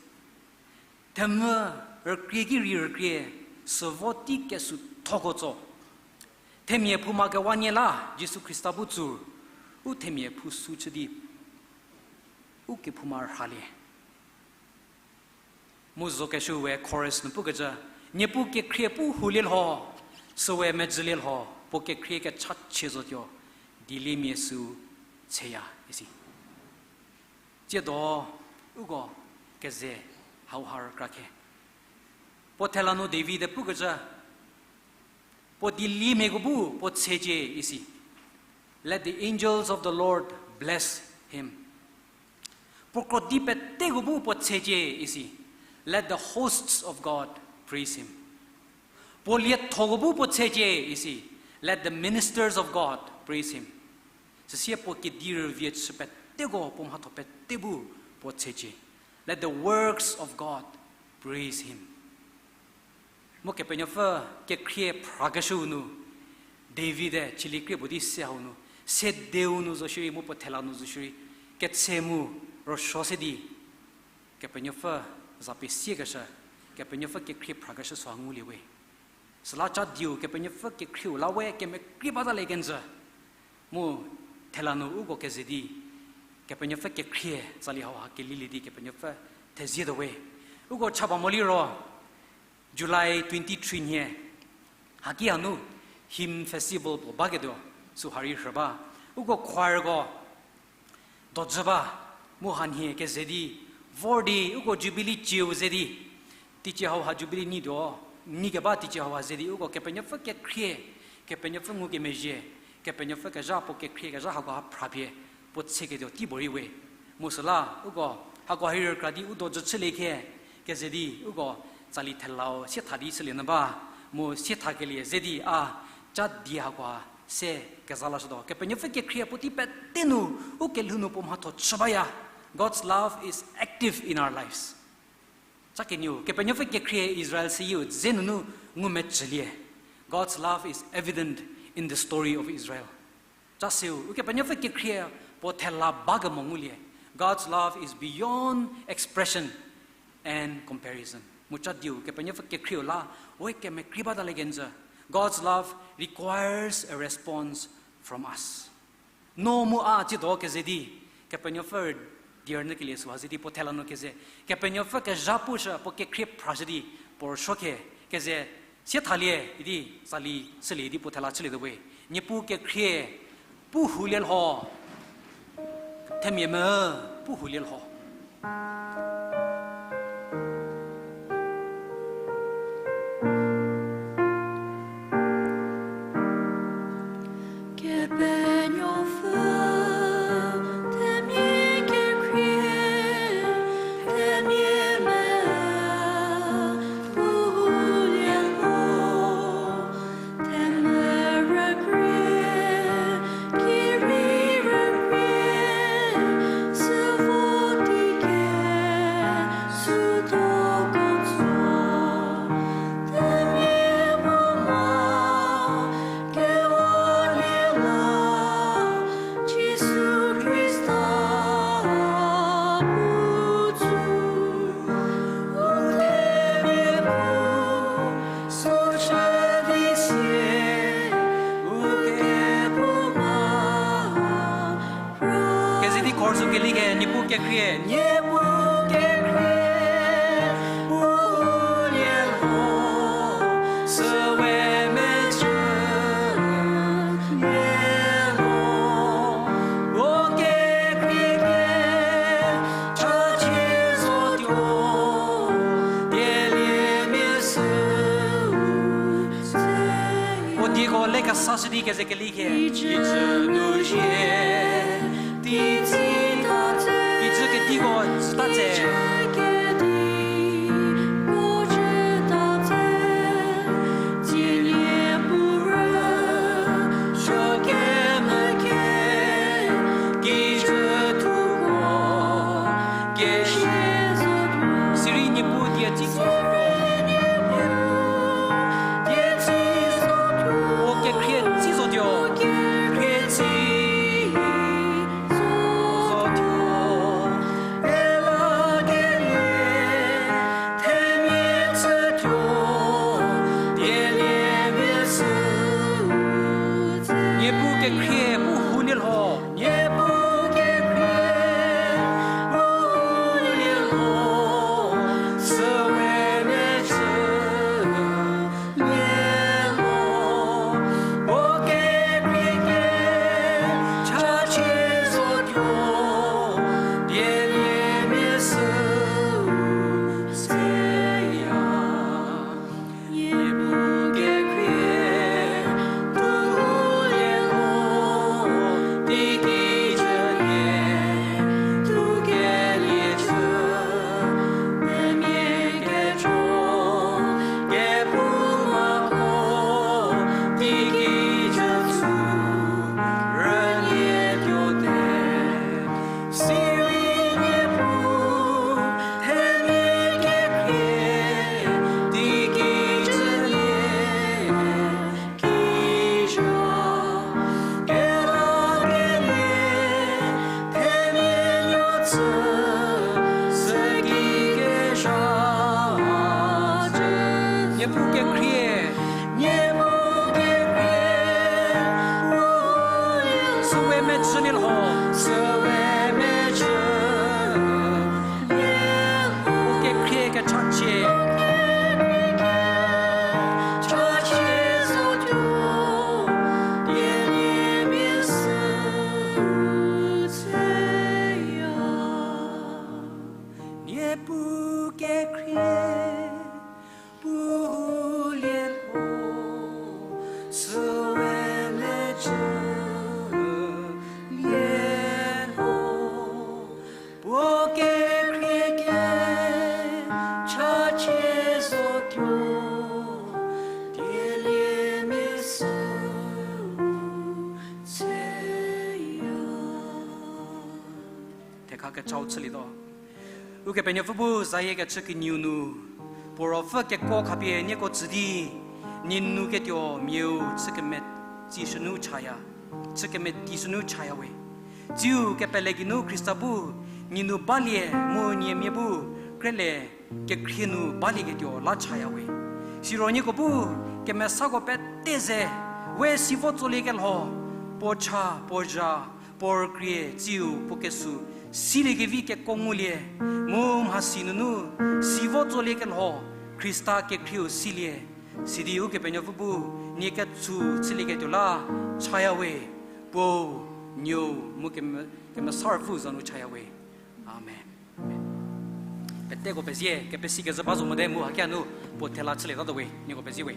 Themvü rükrie ki rei rükrie, süvo tei kesuo thoko tso. Themia phouma kewa nie la, Jisu Khrista bu tsur, u themia phou sü chü di, u kephouma rhalie. Mu zo kesuoe chorus nu pukecü, Niepuu kekhrie pu hulie lho, süwe medzülie lho, puo kekhrie kechachie zotuo, dieliemia sü tsheya isi. Tsiedo uko keze hau ha rükra khe. Puo thela nu David-e pukecü, puo dieliemiako bu puo tshecie isi. Let the angels of the Lord bless him. Puo krodi peteko bu puo tshecie isi. Let the hosts of God praise him. Puo liethoko bu puo tshecie isi. Let the ministers of God praise him. Süsie puo kedi rüvie chü peteko, puo mhatho pete bu puo tshecie. Let the works of God praise him. Mu Kepenuopfü kekhrie phrakeshüu nu, David-e chülie krie puo di se hau nu, sedeu nu zo shierei mu puo thela nu zo shierei, ketse mu rüsuo se di, Kepenuopfü za pesiekeshü, Kepenuopfü kekhrie phrakeshü süha ngulie we. Süla cha dieu Kepenuopfü kekhrieu la we kemekrie batalie kenjü. Mu thela nu uko keze di, Kepenuopfü kekhrie tsali hau ha kelilie di Kepenuopfü thezietuo we. Uko cha ba mo liro, July twenty-three nhie, haki hanu hymn festival puo baketuo, süha rei rhü ba. Uko choirko dojü ba, mu hanhie keze di, vor di uko Jubilee cieu ze di, teicie hau ha Jubilee nyituo, nyi keba teicie hau ha ze di uko Kepenuopfü kekhrie, Kepenuopfü ngukemezhie, Kepenuopfü kezha puo kekhrie kezha hakoha phrapie puo tseketuo tei puorei we. Mu süla uko hakoha rei rükra di u dojü chülie khe, keze di uko tsali thelau sietha di chülie nyü ba, mu siethakelie ze di a cha die hakoha se keza lashütuo. Kepenuopfü kekhrie puotei pete nu, u kelhou nu puo mhatho chü baya. God's love is active in our lives. Cha kenieu, Kepenuopfü kekhrie Israel seyieu dze nunu ngumecülie. God's love is evident in the story of Israel. Cha seu, Ukepenuopfü kekhrie puo thela bakemo ngulie. God's love is beyond expression and comparison. Mu cha dieu, Kepenuopfü kekhrieu la we kemekrie batalie kenjü. God's love requires a response from us. No mu a tsiedo keze di, Kepenuopfü die rünyükelie süha ze di puo thela nu keze, Kepenuopfü kezha pushü puo kekhrie phrashü di puo rüsuo khe, keze siethalie idi tsali chülie di puo thela chülietuo we. Niepuu kekhrie pu hulie lho, themia me pu hulie lho. Kepenuopfü, themia kekhrie, themia me pu hulie lho, themia rükrie, kirei rükrie, süvo tei kesuo thoko tso, themia phouma kewa nie la, Jisu Khrista bu tsur, u themia phou sü chü di sie, u kephouma pra. Keze di chorus kelie khe, Niepuu kekhrie, Niepuu kekhrie pu hulie lho, süwe mecü nie lho, u kekhrie kechachie zotuo, dieliemia sü tsheya. Puo dieko lekesashü di ze kelie khe. Kijü nu zie, di tsi ta tse. Kijü kediko tsüta tse. Sirei Niepuu die tsi zo tuo. Puo kekhrie tsi zo tuo. Kekhrie tsi zo tuo. Ela kelie themia chü tuo. Dielie mia sü. Niepuu kekhrie bu hu nie lho. Niepuu kekhrie bu hu nie lho. Süwe mechü nie lho. Puo kekhrie ke chachie zo tuo. Dielie mia sü seya. Niepuu kekhrie bu hu nie lho. Di kijü nie tuo kelie chü. Memia kejo kepu mako. Di kijü sü rünie tuote. Sirei Niepuu themia kekhrie. Di kijü nie kijü kela kelie themia nuo chü. Süki kezha chü. Niepuu kekhrie. Niepuu kekhrie bu hu nie lho. Süwe mechü nie lho. Süwe mechü nie lho. Puo kekhrie kechachie. Chachie zo tuo. Dielie mia sü seya. Niepuu kekhrie bu hu nie lho. Süwe mechü nie lho. Puo kekhrie ke chachie zo tuo. Dielie mia sü seya. Thekha kechau chülietuo. Ukepenuopfü bu zayie kechü kenieu nu, puo ruopfü kekuo khapie nieko tsü di, nie nou ketuo miau chü keme tsi sünu chaya, chü kemeti sünu chaya we. Tsiu kepele geinu Khrista bu nie nu balie mu nie mia bu krele kekhrie nu balieketuo la chaya we. Siro nieko bu kemesako pete ze, we si vo tsoliekelho, puo cha, puo zha, puo rükrie tsiu puo kesu siliekevi keko ngulie, mu mhasi nunu si vo tsoliekelho, Khrista kekhrieu silie, sidi Ukepenuopfü bu nie ketsu chülieketuo la chaya we, Puo, Nuou, mu Keme-, Kemesa Ruopfü za nu chaya we. Amen. Peteko pezie, kepesi kezhü ba zo mote mu hakia nu puo thela chülietatuo we, nieko pezie we.